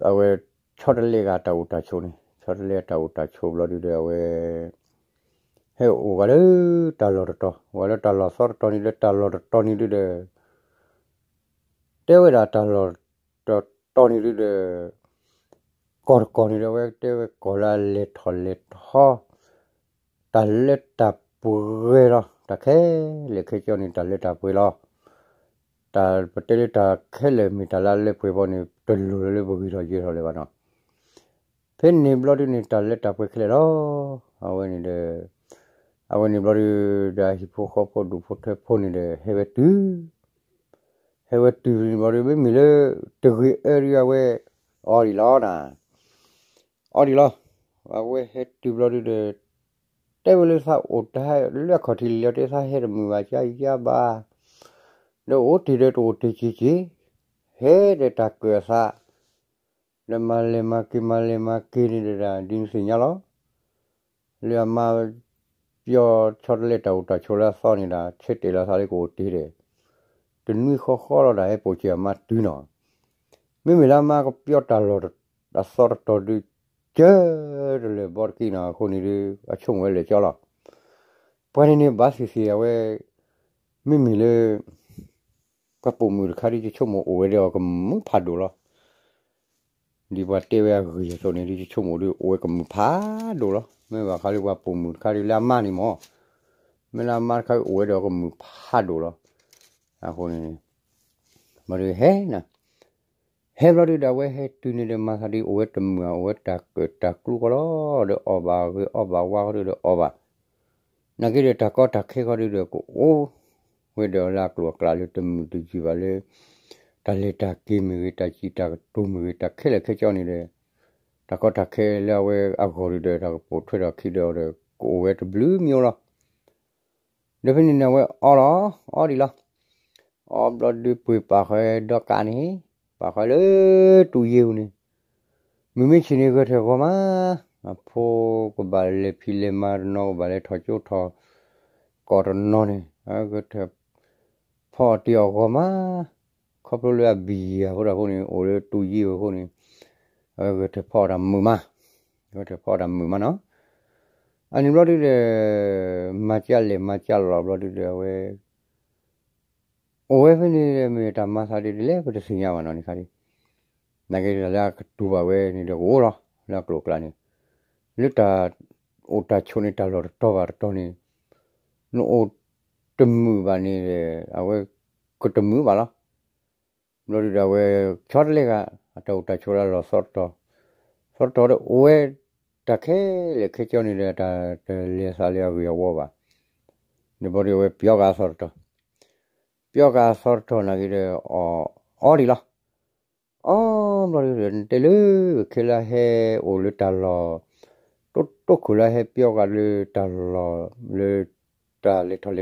အဝဲ ဆီတလဲဂၤတၢ်အိၣ်တၢ်ဆိးန့ၣ် ဆီတလဲတၢ်အိၣ်တၢ်ဆိးဘျီဒုဒီး အဝဲ ဟဲအိၣ်ဂၤလၢတၢ်လီၢ်တတီၤ, အိၣ်ဂၤလၢတၢ်လီၢ်သီတတီၤန့ၣ်ဒီး တၢ်လီၢ်တတီၤန့ၣ်ဒုဒီး တဲဝဲဒၣ်တၢ်လီၢ်တတီၤန့ၣ်ဒုဒီး ကီၢ်တကီၢ်န့ၣ်ဒီး အဝဲတဲဝဲကီၢ်လၢအလဲၤထီၣ်လဲၤထီ တၢ်လၢတၢ်ပှဲၤလီၤ တၢ်ခဲလၢာ်ခဲကၠီန့ၣ် တၢ်လၢတၢ်ပှဲၤလီၤ. တၢ်ပတဲလၢတၢ်ခဲလၢာ်မ့ၢ်တၢ်လၢအလၢပှဲၤဘီန့ၣ် တလိၣ်လၢၤလၢပဂံၢ်ထီၣ်ယဲၢ်ထီၣ်လၢၤဘၣ်နီၤ. ဖဲန့ၣ်ဘျီဒုန့ၣ် တၢ်လၢတၢ်ပှဲၤခဲလၢာ်လီၤ. အဝဲန့ၣ်ဒီး အဝဲန့ၣ်ဘျီဒု ဒီးဟံၣ်ဖိဃီဖိဒူၣ်ဖိထၢဖိန့ၣ်ဒီး ဟဲဝဲတုၤ ဟဲဝဲတုၤန့ၣ်ဘျီဒု မ့မ့ၢ်လၢ တဂ့ၤအၢဒု အဝဲ အီဒံးလီၤနၤ အီဒံးလီၤ. အဝဲဟဲတုၤဘျီဒုဒီး တဲဝဲလၢသးအိၣ်တၢ်လၢအခီၣ်ထံးလံၤလီၤ တဲသးဟဲတမုာ်ဘၣ် ကယါဘၣ် ဒီးအိၣ်တ့ၢ်ဒီးတအိၣ်တ့ၢ်က့ၤက့ၤ ဟဲဒီးတၢ်ကၢၣ်အသး ဒီးမၤလဲၤမၤက့ၤ မၤလဲၤမၤက့ၤန့ၣ်ဒီး ဒ်နသ့ၣ်ညါလီၤ. လၢအမါ ပျီဆီတလဲတၢ်အိၣ်တၢ်ဆိးလၢအသီန့ၣ်ဒီး ဆၢတဲာ်လီၤသးလၢကအိၣ်တ့ၢ်ဒီး တနွံဃီဃီလီၤဒီး ဟဲပိာ်စၢၤအမါတုၤနီၤ. မ့မ့ၢ်လၢအမါကပျီတၢ်လီၢ်အသီတတီၤဒု ကၢတလၢာ်ဘီတက့ၢ်နီၤ အဃိန့ၣ်ဒု အဆိကမိၣ်ဝဲလၢာ်ကၠီလီၤ. ပှၤန့ၣ်န့ၣ်ဘၣ်သ့ၣ်သ့ၣ်အဝဲ မ့မ့ၢ်လၢ ပှၤပိာ်မုၣ်တခါဒု ယဆိကမိၣ်အိၣ်ဝဲဒီးအီၤကမုာ်ဖးဒိၣ်လီၤ. ဒ်ပှၤတဲဝဲအဂ့ၢ်အသိးန့ၣ်ဒု ယဆိကမိၣ်ဒုအိၣ်ဝဲကမုာ်ဖးဒိၣ်လီၤ. မ့ၢ်ဘၣ်ဃးလၢပှၤပိာ်မုၣ်တခါဒုလၢအမါန့ၣ်မး မ့ၢ်လၢအမါတခါဒုအိၣ်ဝဲဒီးအီၤကမုာ်ဖးဒိၣ်လီၤ. အဃိန့ၣ် ဘျီဒုဟဲနၤ ဟဲဘျီဒုဒီးအဝဲဟဲတုၤန့ၣ်ဒီးမၤသးဒ်အိၣ်ဝဲတမုာ် အိၣ်ဝဲတၢ်ကၢၣ်တၢ်ကျူဃီလီၤ. ဒီးအီၣ်ဘၣ်ဂ့ၤအီၣ်ဘၣ်ဝါဃီဒုဒီးအီၣ်ဘၣ် နာ်က့ဒီးတၢ်ကီတၢ်ခဲဃီဒုဒီးကအိၣ်ဝဲဒီးလၢအကျိၤအကျဲလၢတမုာ်တယုၢ်ဘၣ်လၢ တၢ်လဲၤတၢ်က့ၤမ့ၢ်ဂ့ၤ တၢ်စံးတၢ်ကတိၤမ့ၢ်ဂ့ၤ တၢ်ခဲလၢာ်ခဲကၠီန့ၣ်ဒီး တၢ်ကီတၢ်ခဲလၢအဝဲအဂီၢ်ဒုဒီး တၢ်ကပိာ်ထွဲထီၣ်ခံဒီးအီၤဒီး ကအိၣ်ဝဲတဘျုးမံၤလီၤ. ဒီးဖဲန့ၣ်န့ၣ် အဝဲအီလီၤ အီဒံးလီၤ. အီဘျီဒုပှ့ၤပာ်ဃီဒီကးန့ၣ် ပာ်ဃာ်လၢတူၢ်ယ့ၢ်ပူၤန့ၣ်, မုၢ်မ့ၢ်ဆ့ၣ်န့ၣ် ဂဲၤထၢၣ်ဂီၤမး, အဖိကဘၣ်လဲၤဖံးလဲၤမၤတနီၤ ကဘၣ်လဲၤထီၣ်ကၠိထီၣ်ကီၢ်တနီၤန့ၣ်, ဂဲၤထၢၣ်ဖီအီၣ်တ့ၢ်အီၣ်ဂီၤမး, ခီဖျိလၢအဘံၣ်ယၤဖိတၢ်ဖိန့ၣ် အိၣ်လၢတူၢ်ယ့ၢ်ပူၤအဃိန့ၣ်, အဝဲဂဲၤထၢၣ်ဖီအီၣ်တၢ်မုာ်မး, ဂဲၤထၢၣ်ဖီအီၣ်တၢ်မုာ်မးနီၤ. အန့ၣ်ဘျီဒုဒီး မၤကၢလဲၣ်မၤကၢလီၤဘျီဒုဒီး အဝဲ အိၣ်ဝဲဖဲန့ၣ်ဒီး မ့ၢ်တၢ်မၤသးဒ်လဲၣ် ပတသ့ၣ်ညါဘၣ်နီၤန့ၣ်ခါဒံး, နာ်က့တၢ်လၢအကတူၢ်ဘၣ်ဝဲန့ၣ်ဒီးကအိၣ်လီၤ လၢအကျိၤအကျဲန့ၣ်, လၢတၢ်အိၣ်တၢ်ဆိးန့ၣ် တၢ်လီၢ်တတီၤဘၣ်တတီၤန့ၣ်, နအိၣ်တမုာ်ဘၣ်န့ၣ်ဒီး အဝဲကတမုာ်ဘၣ်လီၤ. ဘျီဒုဒီးအဝဲ ဆီတလဲဂၤ အတၢ်အိၣ်တၢ်ဆိးလၢအလီၢ်သီတတီၤ, သီတတီၤဒီးအိၣ်ဝဲ တၢ်ခဲလၢာ်ခဲဆ့န့ၣ်ဒီး တၢ်တလဲၤသးလၢအဂ့ၢ်အဝီဘၣ်, န့ၣ်ဘျီဒုအဝဲပျီကးအသီတတီၤ, ပျီကးအသီတတီၤနာ်က့ဒီး အီၣ် အီဒံးလီၤ. အီဘျီဒုဒီး နတဲလၢခဲလၢာ်ဟဲအိၣ်လၢတၢ်လီၢ် တိတိခိၣ်လၢဟဲပျီကးလၢတၢ်လီၢ်လၢ တၢ်လဲၤထီၣ်လဲၤထီ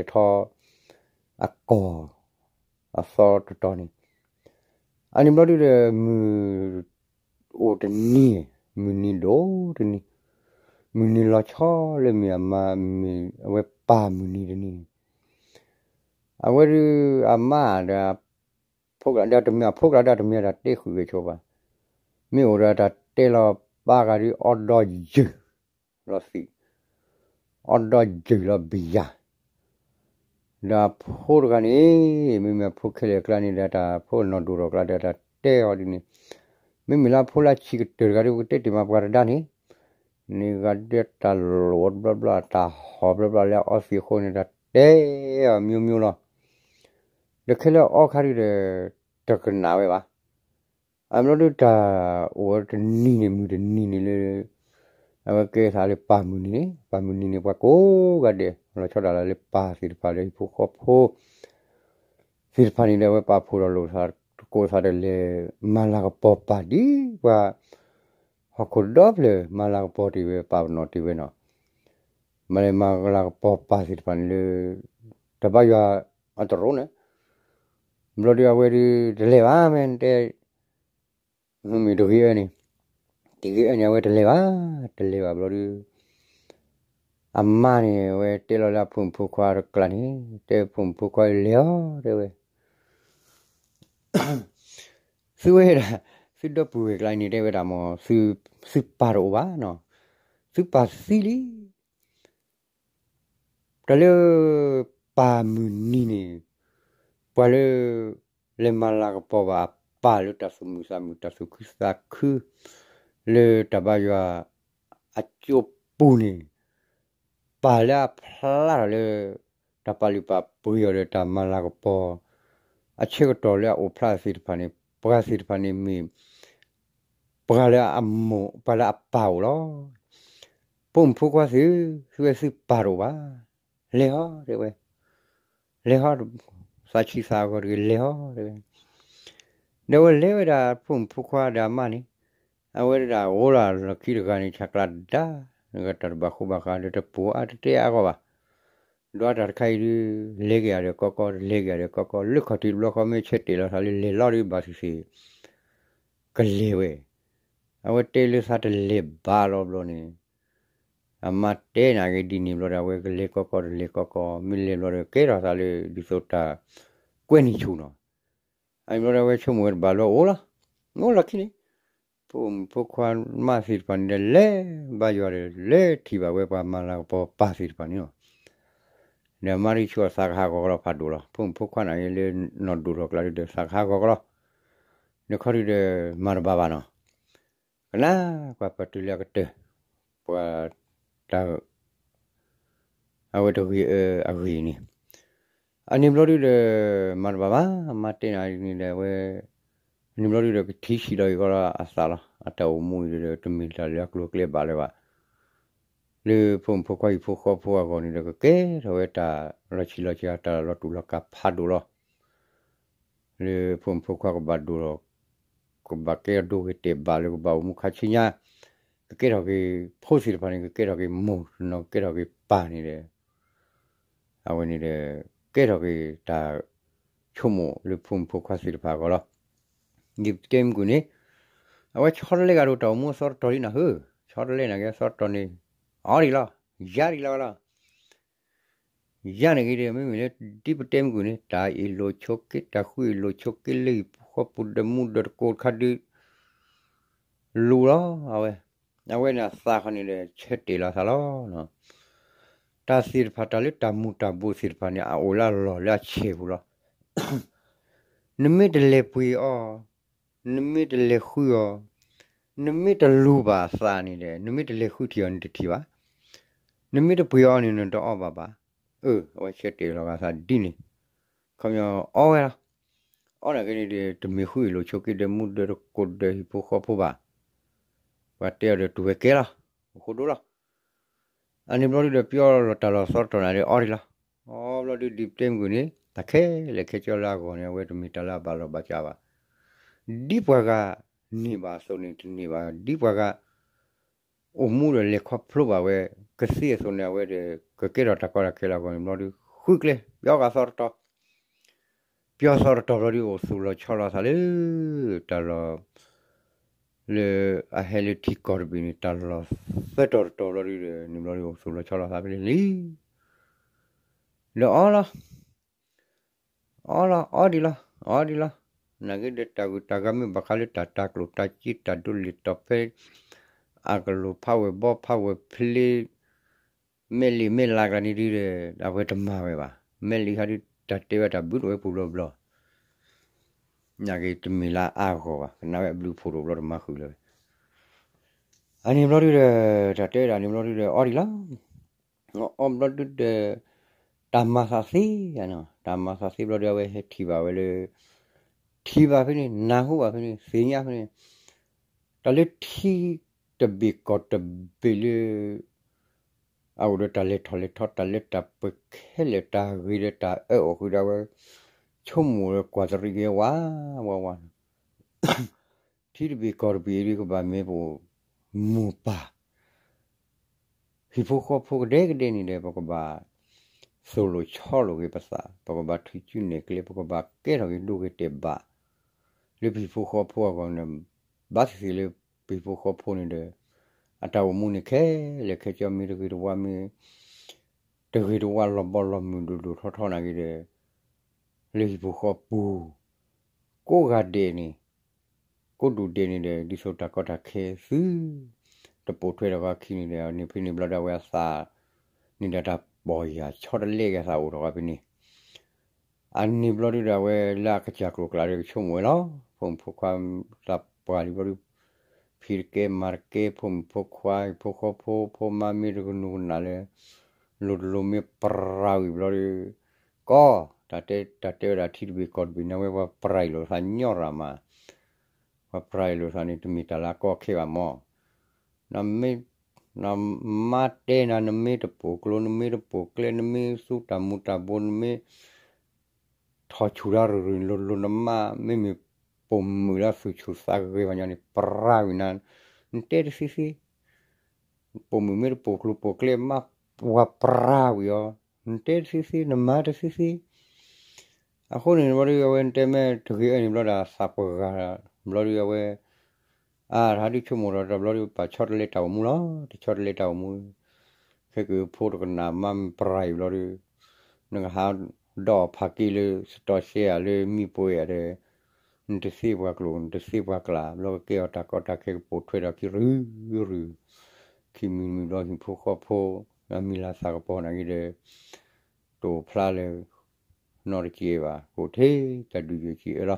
အကီၢ် အသီတတီၤန့ၣ်, အန့ၣ်ဘျီဒုဒီး မုၢ်အိၣ်တနံၤ, မုၢ်နံၤဒိၣ်တနံၤ, မုၢ်နံၤလီၤဆီလၢမ့ၢ်အမါ မ့ၢ်အဝဲပၢ်မုၢ်နံၤတနံၤန့ၣ်, အဝဲဒုးအမါဒီး အဖိကဒၢတမ့ၢ်အဖိကဒၢတမ့ၢ်အတၢ်တဲဃုာ်ဂဲၤဆိဘၣ်, မ့ၢ်အိၣ်ဒီးတၢ်တဲလီၤပၢ်ဂၤဒုးအီဒီယုၢ်လီၤသံး, အီဒီယုၢ်လီၤဘံၣ်ယၤ, ဒီးအဖိတဂၤန့ၣ် မ့မ့ၢ်အဖိခဲလၢာ်အကျါန့ၣ်ဒီး တၢ်ဖိအနီၢ်ဒိၣ်ထီၣ်ကျါဒီး တၢ်တဲအီၤဒ်န့ၣ်, မ့မ့ၢ်လၢအဖိလၢအဆံးကတၢၢ်တဂၤဒုး ပကတဲတ့ၢ်မးပှၤတဒါန့ၣ်, န့ၣ်ဂၤဒဲးတၢ်လိၣ်တဘျီဘျီ တၢ်ဟီၣ်ဘျီဘျီလၢအအီသံးအဃိန့ၣ် တၢ်တဲအီၤမျိုးမျိုးလီၤ. ဒီးခဲလၢာ်အီခါဒုးဒီး တကနၣ်ဝဲဘၣ်. အဘျီဒုးတၢ်အိၣ်ဝဲတနံၤန့ၣ် မုၢ်တနံၤန့ၣ်လၢ အဝဲကဲသးလၢပၢ်မုၢ်နံၤန့ၣ်, ပၢ်မုၢ်နံၤန့ၣ် ပှၤကိးဂၤဒဲး လီၤဆီဒၣ်တၢ်လၢပၢ်သ့ၣ်တဖၣ်ဒီးဟံၣ်ဖိဃီဖိ သ့ၣ်တဖၣ်န့ၣ်ဒီး အဝဲပာ်ဖှိၣ်ဒီးလိာ်သး ကိးသးဒီးလဲၤမၤလၤကပီၤပၢ်ဒ်ပှၤ ဟီၣ်ခိၣ်ဒီဖျၢၣ် မၤလၤကပီၤတ့ၢ်ဝဲ ပာ်ပနီၣ်တ့ၢ်ဝဲနီၤ, မ့ၢ်လဲၤမၤလၤကပီၤပၢ်သ့ၣ်တဖၣ်န့ၣ်လၢ တၢ်ဘါယွၤအတရိန့ၣ်, ဘျီဒုးအဝဲဒုးတလဲၤဘၣ် မ့ၢ်တဲ မ့ၢ်တဂ့ၤအၢန့ၣ်, တဂ့ၤအၢန့ၣ် အဝဲတလဲၤဘၣ်, တလဲၤဘၣ်ဘျီဒုး အမါန့ၣ် အဝဲတဲလီၤလၢအဖိမုၣ်ဖိခွါတကျါန့ၣ်, တဲဖိမုၣ်ဖိခွါလဲၤအီၤ တဲဝဲ သုဝဲဒၣ် သုဒီပုၢ်ဝဲၢ်ကျါန့ၣ် တဲဝဲဒၣ်မ့ၢ် သုပၢ်တအိၣ်ဘၣ်နီၤ, သုပၢ်သံလံ. တၢ်လၢ ပၢ်မုၢ်နံၤန့ၣ် ပှၤလၢ လဲၤမၤလၤကပီၤဘၣ်အပၢ်လၢတၢ်သူၣ်မုာ်သးမုာ် တၢ်သူၣ်ခုသးခု လၢတၢ်ဘါယွၤ အကၠိပူၤန့ၣ် ပၢ်လၢအဖျါထီၣ်လၢ တၢ်ပာ်လုၢ်ပာ်ပှ့ၤအီၤဒီးတၢ်မၤလၤကပီၤ အဆၢကတီၢ်လၢအအိၣ်ဖျါသ့ၣ်တဖၣ်န့ၣ် ပှၤသ့ၣ်တဖၣ်န့ၣ်မ့ၢ် ပှၤလၢအမိၢ် ပှၤလၢအပၢ်အိၣ်လီၤ. ဖိမုၣ်ဖိခွါသ့ၣ်ဧၢ, သုဝဲသုပၢ်တအိၣ်ဘၣ်. လဲၤဟီ တဲဝဲ, လဲၤဟီ, သးဆံးသးဂီၤတဂ့ၤ လဲၤဟီ တဲဝဲ. ဒီးအဝဲလဲၤဝဲဒၣ် ဖိမုၣ်ဖိခွါဒီးအမါန့ၣ်, အဝဲဒၣ်အိၣ်လၢလီၢ်ခံတဂၤန့ၣ် ဆၢကျါဒါ တၢ်တဘၣ်ဃူဘၣ်ဃးဒီးတပူၤအါတတဲအါဂီၢ်ဘၣ်. ဒီးတၢ်တခါအံၤဒုး လဲၤက့ၤယၤဒီးကီကီ လဲၤက့ၤယၤဒီးကီကီ လၢခီၣ်ထံးတဘျီဃီ မ့ၢ်ဆၢတဲာ်လီၤသးလၢလဲၤလီၤဒီးဘၣ်သ့ၣ်သ့ၣ် ကလဲၤဝဲ. အဝဲတဲလၢသးတလဲၤဘၣ်လီၤဘျီန့ၣ် အမါတဲနာ်က့ဒ်န့ၣ်ဘျီဒီး အဝဲကလဲၤကီကီတလဲၤကီကီ မ့ၢ်လဲၤဘျီဒီးကဲထီၣ်သးလၢဒ်သိးတၢ်ကွဲနံၣ်ဆူၣ်နီၤ. အံၤဘျီဒီးအဝဲဆိကမိၣ်ဝဲတဘၣ်လၢအိၣ်လီၤ. အိၣ်လီၢ်ခံန့ၣ် ဖိမုၣ်ဖိခွါမါသ့ၣ်တဖၣ်န့ၣ်ဒီး လဲၤဘါယွၤဒီး လဲၤထံၣ်ဘၣ်ဝဲပှၤမၤလၤကပီၤပၢ်သ့ၣ်တဖၣ်န့ၣ်လီၤ. ဒီးမါဒုးဆိသးကဟးဂီၤကလီဖးဒိၣ်လီၤ. ဖိမုၣ်ဖိခွါနာ်က့လၢနီၢ်ဒိၣ်ထီၣ်ကျါဒုးဒီး သးကဟးဂီၤကလီ နခီဒုးဒီး မၤတဘၣ်ဘၣ်နီၤ. ကနၣ်ကွၢ်ပတုၤလၢအကတၢၢ် ပှၤတၢ် အဝဲတဂ့ၤအၢအဂ့ၢ်န့ၣ် အန့ၣ်ဘျီဒုးဒီး မၤတဘၣ်ဘၣ် မါတဲနၤန့ၣ်ဒီး အဝဲ အန့ၣ်ဘျီဒုးဒီး ကထံၣ်ဆံးလီၤက့ၤကီလီၤအသးလီၤ. အတၢ်အိၣ်မူအံၤဒီး တမ့ၢ်တၢ်လၢအကျိၤအကျဲဘၣ်လၢၤဘၣ်. လၢဖိမုၣ်ဖိခွါဟံၣ်ဖိဃီဖိအဂီၢ်န့ၣ်ဒီး ကကဲထီၣ်ဝဲတၢ်လီၤဆံးလီၤစှၤ တၢ်လီၤတူာ်လီၤကာ်ဖးဒိၣ်လီၤ. လၢဖိမုၣ်ဖိခွါကဘၣ်ဒိၣ်ထီၣ် ကဘၣ်ကဲထီၣ်ဒိဂ့ၤတဲာ်ဘၣ်လၢကဘၣ်အိၣ်မူခါဆူညါ ကကဲထီၣ်က့ၤ ဖိသ့ၣ်တဖၣ်န့ၣ် ကကဲထီၣ်က့ၤမိၢ်တနီၤ ကကဲထီၣ်က့ၤပၢ်န့ၣ်ဒီး အဝဲန့ၣ်ဒီး ကဲထီၣ်က့ၤတၢ်ဆိကမိၣ်လၢဖိမုၣ်ဖိခွါသ့ၣ်တဖၣ်အဂီၢ်လီၤ. ဒ်ပတဲမုၢ်ကွံာ်န့ၣ် အဝဲဆီတလဲကဒီးတၢ်အိၣ်မူအသီတတီၤလံနၤဧၢ, ဆီတလဲနာ်က့အသီတတီၤန့ၣ် အီဒံးလီၤ, ယၤဒံးလီၤဝဲလီၤ. ယၤန့ၣ်ဂ့ၤဒီး မ့မ့ၢ်လၢ ဒ်ပတဲမုၢ်ကွံာ်န့ၣ် တၢ်အ့ၣ်လိာ်ဆိးက့ တၢ်ဃုအ့ၣ်လိာ်ဆိးက့လၢဟံၣ်ဖိဃီဖိဒီးမူဒီးတကိးတခါဒုး လူၤလီၤ အဝဲ, အဝဲန့ၣ်အသးခီန့ၣ်ဒီး ဆၢတဲာ်လီၤအသးလီၤ. တၢ်သ့ၣ်တဖၣ် တၢ်လၢတၢ်မူၤတၢ်ဘိးသ့ၣ်တဖၣ်န့ၣ် အအိၣ်လၢအလီၢ်လၢအဆဲးပူၤလီၤ. နမ့ၢ်တလဲၤပှ့ၤအီၤ, နမ့ၢ်တလဲၤဃုအီၤ, နမ့ၢ်တလူၤဘၣ်အသးန့ၣ်ဒီး နမ့ၢ်တလဲၤဃုထံၣ်အီၤန့ၣ်တထံၣ်ဘၣ်, နမ့ၢ်တပှ့ၤအီၤန့ၣ်နတအီၣ်ဘၣ်ဘၣ်. အၢ အဝဲဆၢတဲာ်လီၤဂာ်သးဒ်န့ၣ်, ခီပညီအီဝဲလီၤ. အီနာ်က့န့ၣ်ဒီး တမ့ၢ်ဃုအ့ၣ်လိာ်ဆိးက့ဒီးမူဒီးတကိးဒီးဟံၣ်ဖိဃီဖိဘၣ်. ပှၤတဲအီၤဒီးတူၢ်ဝဲကဲလီၤ, အိၣ်ဃိဒိလီၤ. အန့ၣ်ဘျီဒုဒီး ပျီလီၤတၢ်လီၢ်သီတတီၤနၤဒီးအီဒံးလီၤ. အီဘျီဒု ဒ်ပတဲမုၢ်ကွံာ်န့ၣ် တၢ်ခဲလၢာ်ခဲဆ့လၢအဂီၢ်န့ၣ် အဝဲတမ့ၢ်တၢ်လၢအဘၣ်လီၢ်ဘၣ်စးဘၣ်. ဒ်ပှၤဂၤန့ၢ်ဘၣ်အသိးန့ၣ်တန့ၢ်ဘၣ်, ဒ်ပှၤဂၤ အိၣ်မူဒီးလဲၤခီဖျိဘၣ်ဝဲ ကသ့အသိးန့ၣ် အဝဲဒီး ကကဲထီၣ်တၢ်ကီတၢ်ခဲလၢအဂီၢ်န့ၣ်ဘျီဒု ဃုကျဲ ပျီဂာ်သီတတီၤ, ပျီသီတတီၤဘျီဒု အိၣ်သူၣ်လီၤဆီလီၤသးလၢ တၢ်လီၢ် လၢအဟဲလၢထံကီၢ်တဘ့ၣ်န့ၣ် တၢ်လီၢ်သၢတီၤတတီၤဘျီဒုဒီး န့ၣ်ဘျီဒု အိၣ်သူၣ်လီၤဆီလီၤသးဖဲန့ၣ်လံ. ဒီးအီလီၤ, အီလီၤ အီဒံးလီၤ အီဒံးလီၤ. နာ်က့ဒီးတၢ်ဂုၤတၢ်ဂၤမ့ၢ်ဘၣ်ဃးလၢတၢ်တၤကျိၣ်တၤစ့တၢ်ဒိးလံာ်တီၤဖဲ အကလိၤဖးဝဲၢ်ဘီဖးဝဲၢ်ဖျ့ မဲာ်လံာ်မဲာ်လးကျါန့ၣ်ဒုဒီး အဝဲတမၤဝဲဘၣ်. မဲာ်လံာ်ဟးဒု တၢ်တဲဝဲတၢ်ဘျုးတဝဲပူၤဘျီဘျီ နာ်က့တမ့ၢ်လၢအါဂီၢ်ဘၣ်, ကနၣ်ဝဲအဘျုးအဖှိၣ်တအိၣ်ဘျီတမၤဃုာ်လၢၤဝဲ. အန့ၣ်ဘျီဒုဒီး တၢ်တဲဝဲဒၣ်န့ၣ်ဘျီဒုဒီး အီဒံးလီၤ. အီဘျီဒုဒီး တၢ်မၤသးသ့, တၢ်မၤသးသ့ဘျီဒု အဝဲဟဲထံၣ်ဘၣ်ဝဲလၢ ထံၣ်ဘၣ်ဖဲန့ၣ် နၢ်ဟူဘၣ်ဖဲန့ၣ် သ့ၣ်ညါဖဲန့ၣ် တၢ်လၢထံတဘ့ၣ်ကီၢ်တဘ့ၣ်လၢ အအိၣ်ဒီးတၢ်လဲၤထီၣ်လဲၤထီ တၢ်လၢတၢ်ပှဲၤခဲလၢာ် တၢ်ဂ့ၤဒီးတၢ်အၢအီၣ်ဃုာ်ဒီး အဝဲဆိကမိၣ်ဒီးကွၢ်တရံးက့ၤဝးဝးဝးန့ၣ် ထံတဘ့ၣ်ကီၢ်တဘ့ၣ်အံၤဒု ကဘၣ်မ့ၢ်ပမိၢ်ပၢ် ဟံၣ်ဖိဃီဖိကဒဲကဒဲန့ၣ်ဒီး ပကဘၣ်သိၣ်လိာ်ဆီလိာ်က့ၤပသး, ပကဘၣ်ထုးစုနဲၣ်ကျဲ, ပကဘၣ်ကဲထီၣ်က့ၤဒိဂ့ၤတဲာ်ဘၣ် လၢပဟံၣ်ဖိဃီဖိအဂီၢ်န့ၣ်, ဘၣ်သ့ၣ်သ့ၣ်လၢပဟံၣ်ဖိဃီဖိန့ၣ်ဒီး အတၢ်အိၣ်မူန့ၣ်ခဲလၢာ်ခဲဆ့ မ့ၢ်တဂ့ၤတဝါ မ့ၢ်တဂ့ၤတဝါလီၤဘီလီၤမုၢ်ဒိၣ်ဒိၣ်ထီထီနာ်က့ဒီး လၢဟံၣ်ဖိဃီပူၤ ကိးဂၤဒဲးန့ၣ် ကိးဒူၣ်ဒဲးန့ၣ်ဒီး ဒ်သိးတၢ်ကီတၢ်ခဲသု တပိာ်ထွဲထီၣ်ဂီၤခံန့ၣ်ဒီး န့ၣ်ဖဲန့ၣ်ဘျီဒီး အဝဲအသးန့ၣ်ဒီး တၢ်ပီၢ်ယၢ်ဆီတလဲက့ၤအသးအိၣ်ထီၣ်ဂီၤဖဲန့ၣ် အန့ၣ်ဘျီဒုဒီး အဝဲလၢအကစၢ်ကျိၤကျါဒီး ကဆိကမိၣ်ဝဲလီၤ. ဖိမုၣ်ဖိခွါသးပှၢ်လံဘျီဒု ဖံးတကဲမၤတကဲ ဖိမုၣ်ဖိခွါ ဟံၣ်ဖိဃီဖိ ဖိမါမ့ၢ်တကနူၤကနၣ်လၢ လိၤတလိၤမ့ၢ်ပရၤဝံၤဘျီဒု ကီ တၢ်တဲ တၢ်တဲဝဲဒၣ်ထံတဘ့ၣ်ကီၢ်တဘ့ၣ်န့ၣ် အဝဲပှၤပရၤအံၤလိာ်သးညီရၣ်မး, ပှၤပရၤအံၤလိာ်သးန့ၣ် တမ့ၢ်တၢ်လၢအကီအခဲဘၣ်မး နမ့ၢ် နမါတဲနၤ နမ့ၢ်တပိာ်ကျိ နမ့ၢ်တပိာ်ကျဲ နမ့ၢ်သူတၢ်မူၤတၢ်ဘိ နမ့ၢ် ထီၣ်ဆူၣ်တၢ်ရူၤရူၤ လိၤလိၤနမါ မ့မ့ၢ်ပိာ်မုၣ်လၢသူၣ်ဆူၣ်သးဂဲၤဘၣ်ညီန့ၣ် ပရၤဝံၤနၤ နတဲတသ့သ့ ပိာ်မုၣ်မ့ၢ်တပိာ်ကျိပိာ်ကျဲ မါပှၤပရၤဝံၤအီၤ နတဲတသ့သ့ နမၤတသ့သ့ အဃိန့ၣ်ဘျီဒု အဝဲတဲမ့ၢ်တဂ့ၤအၢန့ၣ်ဘျီဒီး သးပှၢ်ဂၤဘျီဒု အဝဲ အါ တဟးဒုဆိကမိၣ်ထီၣ်တဘျီဒု ပာ်ဆီတလဲတၢ်အိၣ်မူလီၤ. တဆီတလဲတၢ်အိၣ်မူ ခဲကဖိတကနၣ်မါမ့ၢ်ပရၤအံၤဘျီဒု နကဟးဒီးအီၣ်ဖးက့လၢ စတီၢ်စဲယၤလၢမံပှဲၤယၤဒီး နတသ့ပှၤကျိာ် နတသ့ပှၤကျါ ဘျီကကဲအီၤတၢ်ကီတၢ်ခဲကပိာ်ထွဲဒီးခံရုရု ခံမံၤမံၤဘျီဟံၣ်ဖိဃီဖိ အမံၤလၤသးကပီၤနာ်က့ဒီး တအိၣ်ဖျါလၢ နီတစဲးဘၣ် ကအိၣ်ထဲတၢ်ဒုးယိာ်စံးအၢလီ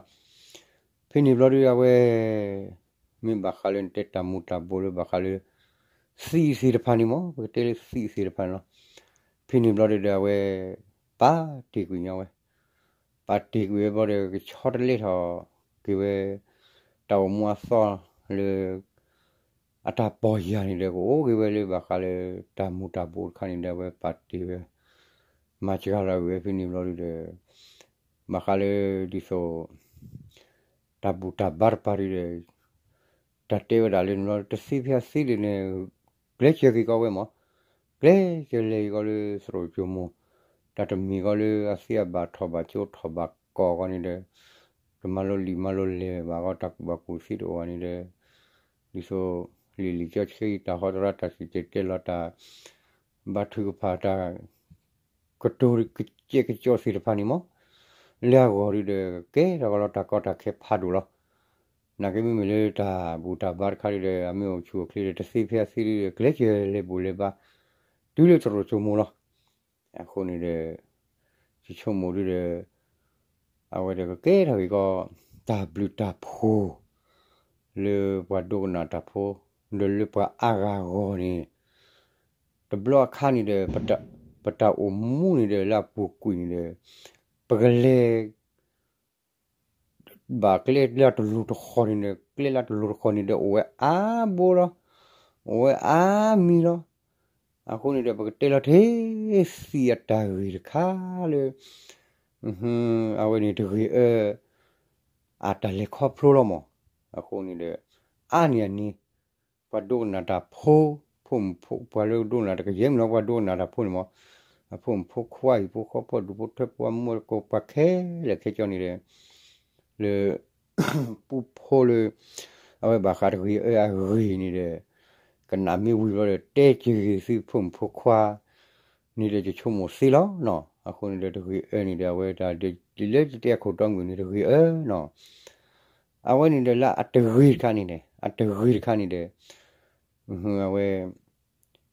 ၤ. ဖဲန့ၣ်ဘျီဒု အဝဲ မ့ၢ်ဘၣ်ဃးလၢနတဲတၢ်မူၤတၢ်ဘိးလၢဘၣ်ဃးလၢ သံးသ့ၣ်တဖၣ်န့ၣ်မး ပကတဲလၢသံးသ့ၣ်တဖၣ်န့ၣ်လီၤ. ဖဲန့ၣ်ဘျီဒုဒီး အဝဲ ပာ်တ့ၢ်ကွံာ်ညီဝဲ ပာ်တ့ၢ်ကွံာ်ဝဲဘျီဒီး ကဆီတလဲထီၣ်က့ၤဝဲ တၢ်အိၣ်မူအသီလၢ အတၢ်ပီၢ်ယၢ်န့ၣ်ဒီး ကအိၣ်က့ၤဝဲလၢဘၣ်ဃးလၢ တၢ်မူၤတၢ်ဘိးတခါန့ၣ်ဒီး အဝဲပာ်တ့ၢ်ဝဲ မၤစှၤလီၤဝဲဖဲန့ၣ်ဘျီဒုဒီး ဘၣ်ဃးလၢဒ်သိး တၢ်ဘူၣ်တၢ်ဘါတပၤဒုဒီး တၢ်တဲဝဲဒၣ်လၢန့ၣ်ဘျီ တသ့ဖဲအသ့လၢန့ၣ် ကျဲးစၢးက့ၤကီးဝဲမး ကျဲးစၢးလဲၤက့ၤကီးလၢသရိာ်ကၠိမိၢ် တၢ်တမံၤကီးလၢအသ့အဘၣ်ထီၣ်ဘၣ်ကၠိထီၣ်ဘၣ်ကီးကီးန့ၣ်ဒီး တမၤလိလံာ်မၤလိလဲၢ်ဘၣ်အဂီၢ် တၢ်ကူၣ်ဘၣ်ကူၣ်သ့တအိၣ်ဘၣ်န့ၣ်ဒီး ဒ်သိး လံာ်လံာ်ကၠီဆှံ တၢ်ဟီတရါ တၢ်စံၣ်တဲၤတဲလီၤတၢ် ဘါထုကဖၣ်တၢ် ကတိၤကစဲးကစီးသ့ၣ်တဖၣ်န့ၣ်မး လၢအဂီၢ်ဒုဒီး ကဲထီၣ်ကလီတၢ်ကီတၢ်ခဲဖးဒိၣ်လီၤ. နာ်က့မ့မ့ၢ်လၢတၢ်ဘူၣ်တၢ်ဘါတခါဒုဒီး အမ့ၢ်အိၣ်ဆူၣ်အိၣ်ချ့ဒီး တသ့ဖဲအသ့ဒုဒီး ကလဲၤကလဲၤဘူးလဲၤဘါ တုၤလၢတရိာ်စိမိၤလီၤ. အဃိန့ၣ်ဒီး ယဆိကမိၣ်ဒုဒီး အဝဲဒီးကကဲထီၣ်က့ၤကီး တၢ်ဘျုးတၢ်ဖှိၣ် လၢပှၤဒိကနၣ်တၢ်ဖိ ဒီးလၢပှၤအါဂၤအဂီၢ်န့ၣ် တဘျီအခါန့ၣ်ဒီး ပတၢ်အိၣ်မူန့ၣ်ဒီး လၢအပူၤကွံာ်န့ၣ်ဒီး ပကလဲၤ ဘၣ်ကျဲလၢတလိၤတဃီၤန့ၣ်ဒီး ကျဲလၢတလိၤတဃီၤန့ၣ်ဒီး အိၣ်ဝဲအါဘိလီၤ. အိၣ်ဝဲအါမံၤလီၤ. အဃိန့ၣ်ဒီး ပကတဲလီၤထဲ သံးအတၢ်ဂ့ၢ်တခါလၢ အဝဲန့ၣ်တဂ့ၤအၢ အတၢ်လဲၤခီဖျိလီၤမး. အဃိန့ၣ်ဒီး အါန့ၢ်အန့ၣ် ပှၤဒိကနၣ်တၢ်ဖိ ဖိမုၣ်ဖိ ပှၤလၢဒိကနၣ်တကယဲၢ်မ့ၢ်လီၤ ပှၤဒိကနၣ်တၢ်ဖိန့ၣ်မး အဖိမုၣ်ဖိခွါ ဟံၣ်ဖိဃီဖိ ဒူၣ်ဖိထၢဖိ အမူအကိၣ် ပှၤခဲလၢာ်ခဲဆ့န့ၣ်ဒီး လၢ ပူဖိလၢ အဝဲဘၣ်ဃးတဂ့ၤအၢအဂ့ၢ်န့ၣ်ဒီး ကနၣ်မ့ၢ်ဝံၤဘျီဒီး တဲက့ၤဂ့ၤသုဖိမုၣ်ဖိခွါ န့ၣ်ဒီး ယဆိကမိၣ်သ့လီၤနီၤ. အဃိန့ၣ်ဒီး တဂ့ၤအၢန့ၣ်ဒီး အဝဲဒၣ် လၢယတဲအခိၣ်တီမုၣ်န့ၣ် တဂ့ၤအၢနီၤ. အဝဲန့ၣ်ဒီး လၢအတဂ့ၤတခါန့ၣ်ဒီး အတဂ့ၤတခါန့ၣ်ဒီး အဝဲ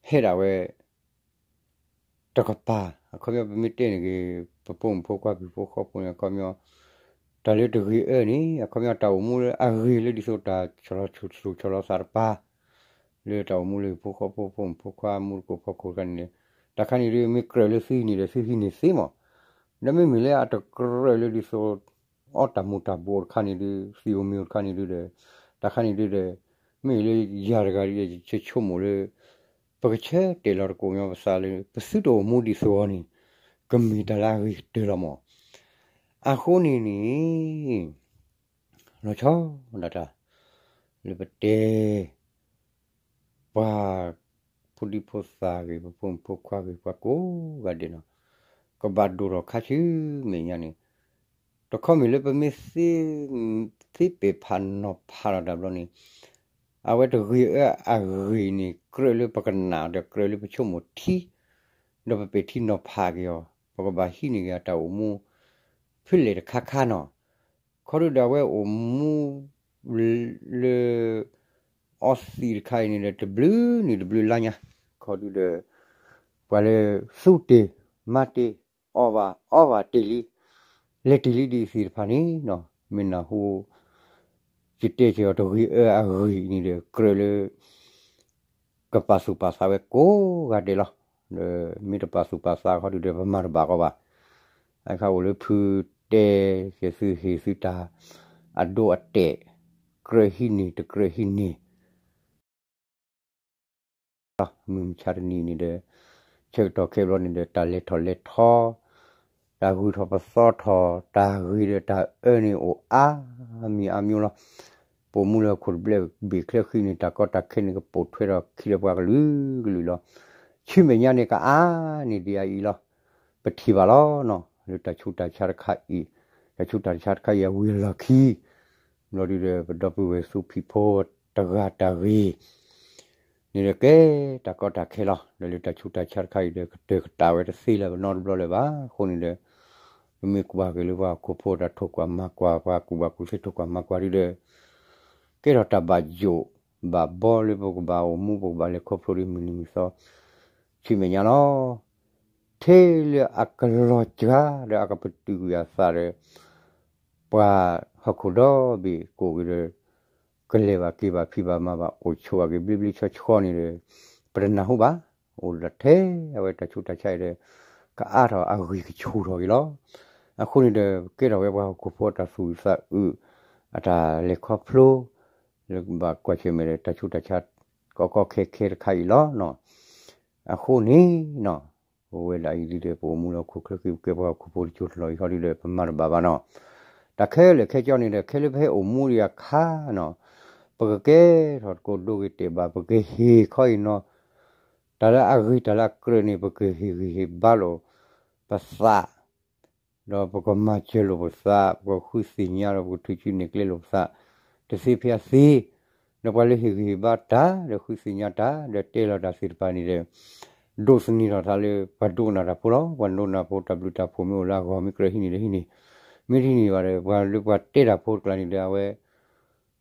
ဟဲဒၣ်ဝဲ တကပၤ အခီပညီ ပမ့ၢ်တဲန့ၣ်ဂ့ၤ ပဖိမုၣ်ဖိခွါ ဟံၣ်ဖိဃီဖိန့ၣ် အခီပညီ တၢ်လၢတဂ့ၤအၢန့ၣ် အခီပညီ တၢ်အိၣ်မူလၢအဂ့ၤလၢဒ်သိးတၢ်ဆီၣ်လီၤသူၣ်ဆီၣ်လီၤသးတပၤ လၢတၢ်အိၣ်မူလၢဟံၣ်ဖိဃီဖိ ဖိမုၣ်ဖိခွါ မူတကိၣ်ဖီခိၣ်တခါန့ၣ်ဒီး တၢ်ခါန့ၣ်ဒုး မ့ၢ်ကြၢးလၢသုဟံးန့ၢ်ဒီး သုဟံးန့ၢ်သ့မး, ဒီးမ့မ့ၢ်လၢအတကြၢးလၢဒ်သိး အီတၢ်မူၤတၢ်ဘှီးတခါန့ၣ်ဒုး သံးဧိၤမံၤဧိၤတခါန့ၣ်ဒုးဒီး တၢ်ခါန့ၣ်ဒုးဒီး မ့ၢ်လၢယၤတဂၤဒုး ယဆိကမိၣ်လၢ ပကဆၢတဲာ်လီၤတကိးညီပသးလၢ ပသုတအိၣ်မူဒ်သိးအီၤန့ၣ် ကမ့ၢ်တၢ်လၢအဂ့ၤကတၢၢ်လီၤမး. အဃိန့ၣ်န့ၣ် လီၤဆီဒၣ်တၢ် လၢပတဲ ပှၤဖိဒံဖိသၣ်ဂ့ၤ ပဖိမုၣ်ဖိခွါဂ့ၤ ပှၤကိးဂၤဒဲးနီၤ ကဘၣ်ဒိၣ်ထီၣ်ခါဆူမဲာ်ညါန့ၣ် တခီမ့ၢ်လၢပမ့ၢ်သ့ပဲာ်ဖးနီၤဖးလီၤတၢ်ဘျီန့ၣ် အဝဲတဂ့ၤအၢအဂ့ၢ်န့ၣ် ကြၢးလၢပကနၣ်ဒီးကြၢးလၢပဆိကမိၣ်ထံ ဒီးပပဲာ်ထံနီၤဖးက့ၤအီၤ ပကဘၣ်ဟံးန့ၢ်က့ၤအတၢ်အိၣ်မူ ဖဲလဲၣ်တခါခါနီၤ. ခီဒုဒီးအဝဲအိၣ်မူ လၢ အီသံးတခါအံၤန့ၣ်ဒီး တဘျုးနံၣ်တဘျုးလါညါ ခီဒုဒီး ပှၤလၢ သူတ့ၢ် မၤတ့ၢ် အီၣ်ဘၣ် အီဘၣ်တ့ၢ်လံ လဲၤတ့ၢ်လံဒ်အံၤသ့ၣ်တဖၣ်န့ၣ်နီၤ မ့ၢ်နၢ်ဟူ ယတဲက့ၤအီၤတဂ့ၤအၢအဂ့ၢ်န့ၣ်ဒီး ကြၢးလၢ ကပာ်သူၣ်ပာ်သးဝဲကိးဂၤဒဲးလီၤ. ဒီးမ့ၢ်တပာ်သူၣ်ပာ်သးခီဒုဒီး ပမၤတဘၣ်ကီးဘၣ်. အခါအိၣ်လၢဖုတဲက့ၤသုဟ့ၣ်သုတၢ် အဒိအတဲာ် ကြၢးဟံးန့ၢ်တကြၢးဟံးန့ၢ် မုၢ်မဆါတနံၤန့ၣ်ဒီး ဆၢကတီၢ်ခဲဘျီန့ၣ်ဒီး တၢ်လဲၤထီၣ်လဲၤထီ တၢ်ဂုၤထီၣ်ပသီထီၣ် တၢ်ဂ့ၤဒီးတၢ်အၢန့ၣ်အိၣ်အါမံၤအါမံၤလီၤ. ပအိၣ်မူလၢဟီၣ်ခိၣ်တဘျဲၣ်ဘ့ၣ်ချၢဃံန့ၣ် တၢ်ကီတၢ်ခဲန့ၣ် ကပိာ်ထွဲထီၣ်ခံလၢပှၤကလုာ်ကလုာ်လီၤ. ဆူမဲာ်ညါန့ၣ် ကအါန့ၢ်ဒံးအံၤလီၤ. ပထံၣ်ဘၣ်လီၤနီၤ လၢတၢ်ဆူးတၢ်ဆါတခါအံၤ, တၢ်ဆူးတၢ်ဆါတခါအံၤအဝံၤအလီၢ်ခံ ဘျီဒုဒီး ပဒီပုၢ်ဝဲၢ်သူဖံးဖိတဂၤတၢ်ဂ့ၤ န့ၣ်ဒီးကဲတၢ်ကီတၢ်ခဲလီၤ. ဒီးလၢတၢ်ဆူးတၢ်ဆါတခါအံၤဒီး ကတၢၢ်ကတၢၢ်ဝဲတသ့လၢၤနီတဘျီလၢၤဘၣ်. အဃိန့ၣ်ဒီး ပမ့ၢ်ကွၢ်က့ၤလၢပှၤဟီၣ်ခိၣ်ဖိတၢ်ထိၣ်ကွၢ်မၤကွၢ် ပှၤကူၣ်ဘၣ်ကူၣ်သ့ထိၣ်ကွၢ်မၤကွၢ်ဒုဒီး ကဲထီၣ်တၢ်ဘၣ်ယိၣ်ဘၣ်ဘီလၢပကဘၣ်အိၣ်မူ ပကဘၣ်လဲၤခီဖျိဒ်မုၢ်နံၤမုၢ်သီ ဆူမဲာ်ညါလီၤ. ထဲလၢအကလီၤစှၤဒီးအကပတုာ်ကွံာ်အသးဒီး ပှၤဟီၣ်ခိၣ်ဒီဘ့ၣ်ကိးက့ၤဒီး ကလဲၤဘၣ်က့ၤဘၣ်ဖံးဘၣ်မၤဘၣ် အိၣ်ဆိးဘၣ်က့ၤဘျ့ဘျ့ဆှီဆှီန့ၣ်ဒီး ပတနၢ်ဟူဘၣ်. အိၣ်ဒီးထဲအဝဲတၢ်ဆူးတၢ်ဆါအံၤဒီး ကအါထီၣ်အဂံၢ်ကဆူၣ်ထီၣ်က့ၤလီၤ. အဃိန့ၣ်ဒီး ကဲထီၣ်ဝဲပှၤဟီၣ်ခိၣ်ဖိအတၢ်သူၣ်အုးသးအုး အတၢ်လဲၤခီဖျိ လၢဘၣ်ကွၢ်ဆၢၣ်မဲာ်ဒီး တၢ်ဆူးတၢ်ဆါ ကီကီခဲခဲတခါအံၤလီၤ. အဃိန့ၣ် ပဝဲဒၣ်အံၤဒ်ဒီး ပအိၣ်မူလၢဟီၣ်ခိၣ်ချၢဃံ ပကဲပှၤဟီၣ်ခိၣ်ဖိတစိၢ်တလီၢ်အံၤဟီဒ်ဒီး ပမၤတဘၣ်ဘၣ်နီၤ. တၢ်ခဲလၢာ်ခဲဆ့န့ၣ်ဒီး ခဲလၢာ်ပဟဲအိၣ်မူဒံးအခါနီၤ ပကကဲထီၣ်တကိးဒိဂ့ၤတဲာ်ဘၣ် ပကဟ့ၣ်ခီအံၤနီၤ တၢ်လၢအဂ့ၤတၢ်လၢအကြၢးန့ၣ် ပကဟ့ၣ်ဂံၢ်ဟ့ၣ်ဘါလိာ်ပသး ဒီးပကမၤစၢၤလိာ်ပသး, ပကဃုသ့ၣ်ညါဒီးပကထုးစုနဲၣ်ကျဲလိာ်ပသး, တသ့ဖဲအသ့, ဒီးပှၤလၢဟ့ၣ်ဂံၢ်ဟ့ၣ်ဘါတၢ်, ဒီးဃုသ့ၣ်ညါတၢ်, ဒီးတဲလီၤတၢ်သ့ၣ်တဖၣ်န့ၣ်ဒီး, ဒိးသန့ၤထီၣ်သးလၢပှၤဒိကနၣ်တၢ်ဖိလီၤ. ပှၤဒိကနၣ်ဖိတၢ်ဘျုးတၢ်ဖှိၣ်မ့ၢ်အိၣ်လၢအဂီၢ် မ့ၢ်ကြၢးဟံးန့ၢ်ဒီးဟံးန့ၢ်, မ့ၢ်တဟံးန့ၢ်ဘၣ်ဒီး ပှၤလၢပှၤတဲတၢ်ဖိတကျါန့ၣ်ဒီး အဝဲ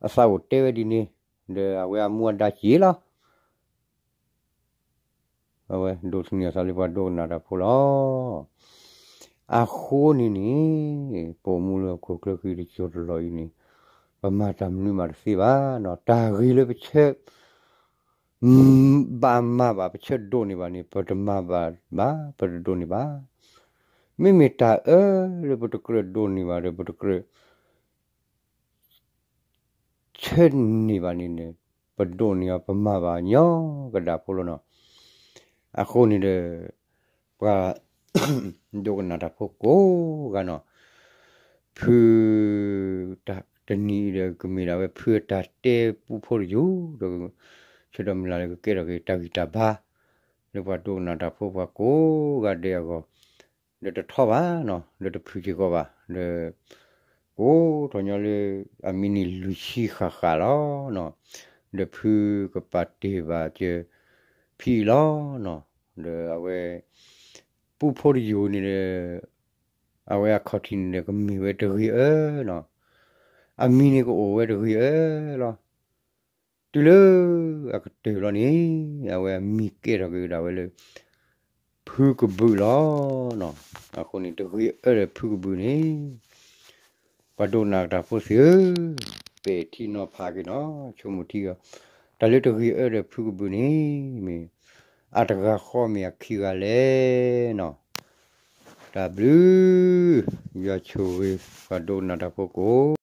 အသးအိၣ်တဲဝဲဒ်န့ၣ်, ဒီးအဝဲအမူအဒါက့ၤလီၤ. အဝဲဒိးသန့ၤအသးလၢပှၤဒိကနၣ်တၢ်ဖိလီၤ. အဃိန့ၣ်န့ၣ်, ပအိၣ်မူလၢဟီၣ်ခိၣ်ချၢဃံတစိၤတလီၢ်အံၤန့ၣ်, ပမၤတၢ်မနုၤမးတသ့ဘၣ်နီၤ, တၢ်ဂ့ၤလၢပဆၢ ဘၣ်မၤဘၣ် ပဆၢဒိးန့ၢ်ဘၣ်န့ၣ် ပတမၤဘၣ်ဘၣ်, ပတဒိးန့ၢ်ဘၣ်. မ့မ့ၢ်တၢ်အၢလၢပတကြၢးဒိးန့ၢ်ဘၣ်ဒီး ပတကြၢး ဆၢန့ၢ်ဘၣ်န့ၣ်န့ၣ်, ပဒိးန့ၢ်အီၤ ပမၤဘၣ်ညီကဒၣ်ဖိလီၤနီၤ. အဃိန့ၣ်ဒီး ပှၤ ဒိကနၣ်တၢ်ဖိကိးဂၤနီၤ, ဖု တၢ်တနံၤအံၤဒီး ကမ့ၢ်ဒၣ်ဝဲဖုအတၢ်တဲပူဖိတယိာ်ဒီး ဆၢဒီးမုၢ်လၢ်လၢကကဲထီၣ်က့ၤတၢ်ဂံၢ်တၢ်ဘါ လၢပှၤဒိကနၣ်တၢ်ဖိပှၤကိးဂၤဒဲးအဂီၢ်, ဒီးတထီဘၣ်နီၤ, ဒီးတဖုၣ်စ့ၢ်ကီးဘၣ်, ဒီး ကိးထီၣ်ညီလၢ အမံးနံးလွံၢ်ဆံဃၣ်ဃၣ်လီၤနီၤ, ဒီးဖုကပာ်တ့ၢ်ဘၣ်စၢၤ ဖံအံၤလီၤနီၤ, ဒီးအဝဲ ပူဖိတယိာ်န့ၣ်ဒီး အဝဲအခီၣ်ထံးန့ၣ်ဒီး ကမ့ၢ်ဝဲတဂ့ၤအၢနီၤ, အမံၤန့ၣ်ကအိၣ်ဝဲတဂ့ၤအၢလီၤ. တုၤလၢအကတၢၢ်လီၤန့ၣ် အဝဲအမံၤကဲထီၣ်က့ၤဒၣ်ဝဲလၢ ဖုကဘုးလီၤ. အဃိန့ၣ် တဂ့ၤအၢဒီးဖုကဘုးန့ၣ် ပှၤဒိကနၣ်တၢ်ဖိသ့ၣ်ဧၢ, ပဲာ်ထံနီၤဖးက့ၤနီၤ, ဆိကမိၣ်ထံအီၤ, တၢ်လၢတဂ့ၤအၢဒီးဖုကဘုးန့ၣ် မ့ၢ်အတဂၤဃီ မ့ၢ်အခံဂၤလဲၣ်နီၤ. တၢ်ဘျုး ယွၤဆိၣ်ဂ့ၤ ပှၤဒိကနၣ်တၢ်ဖိကိး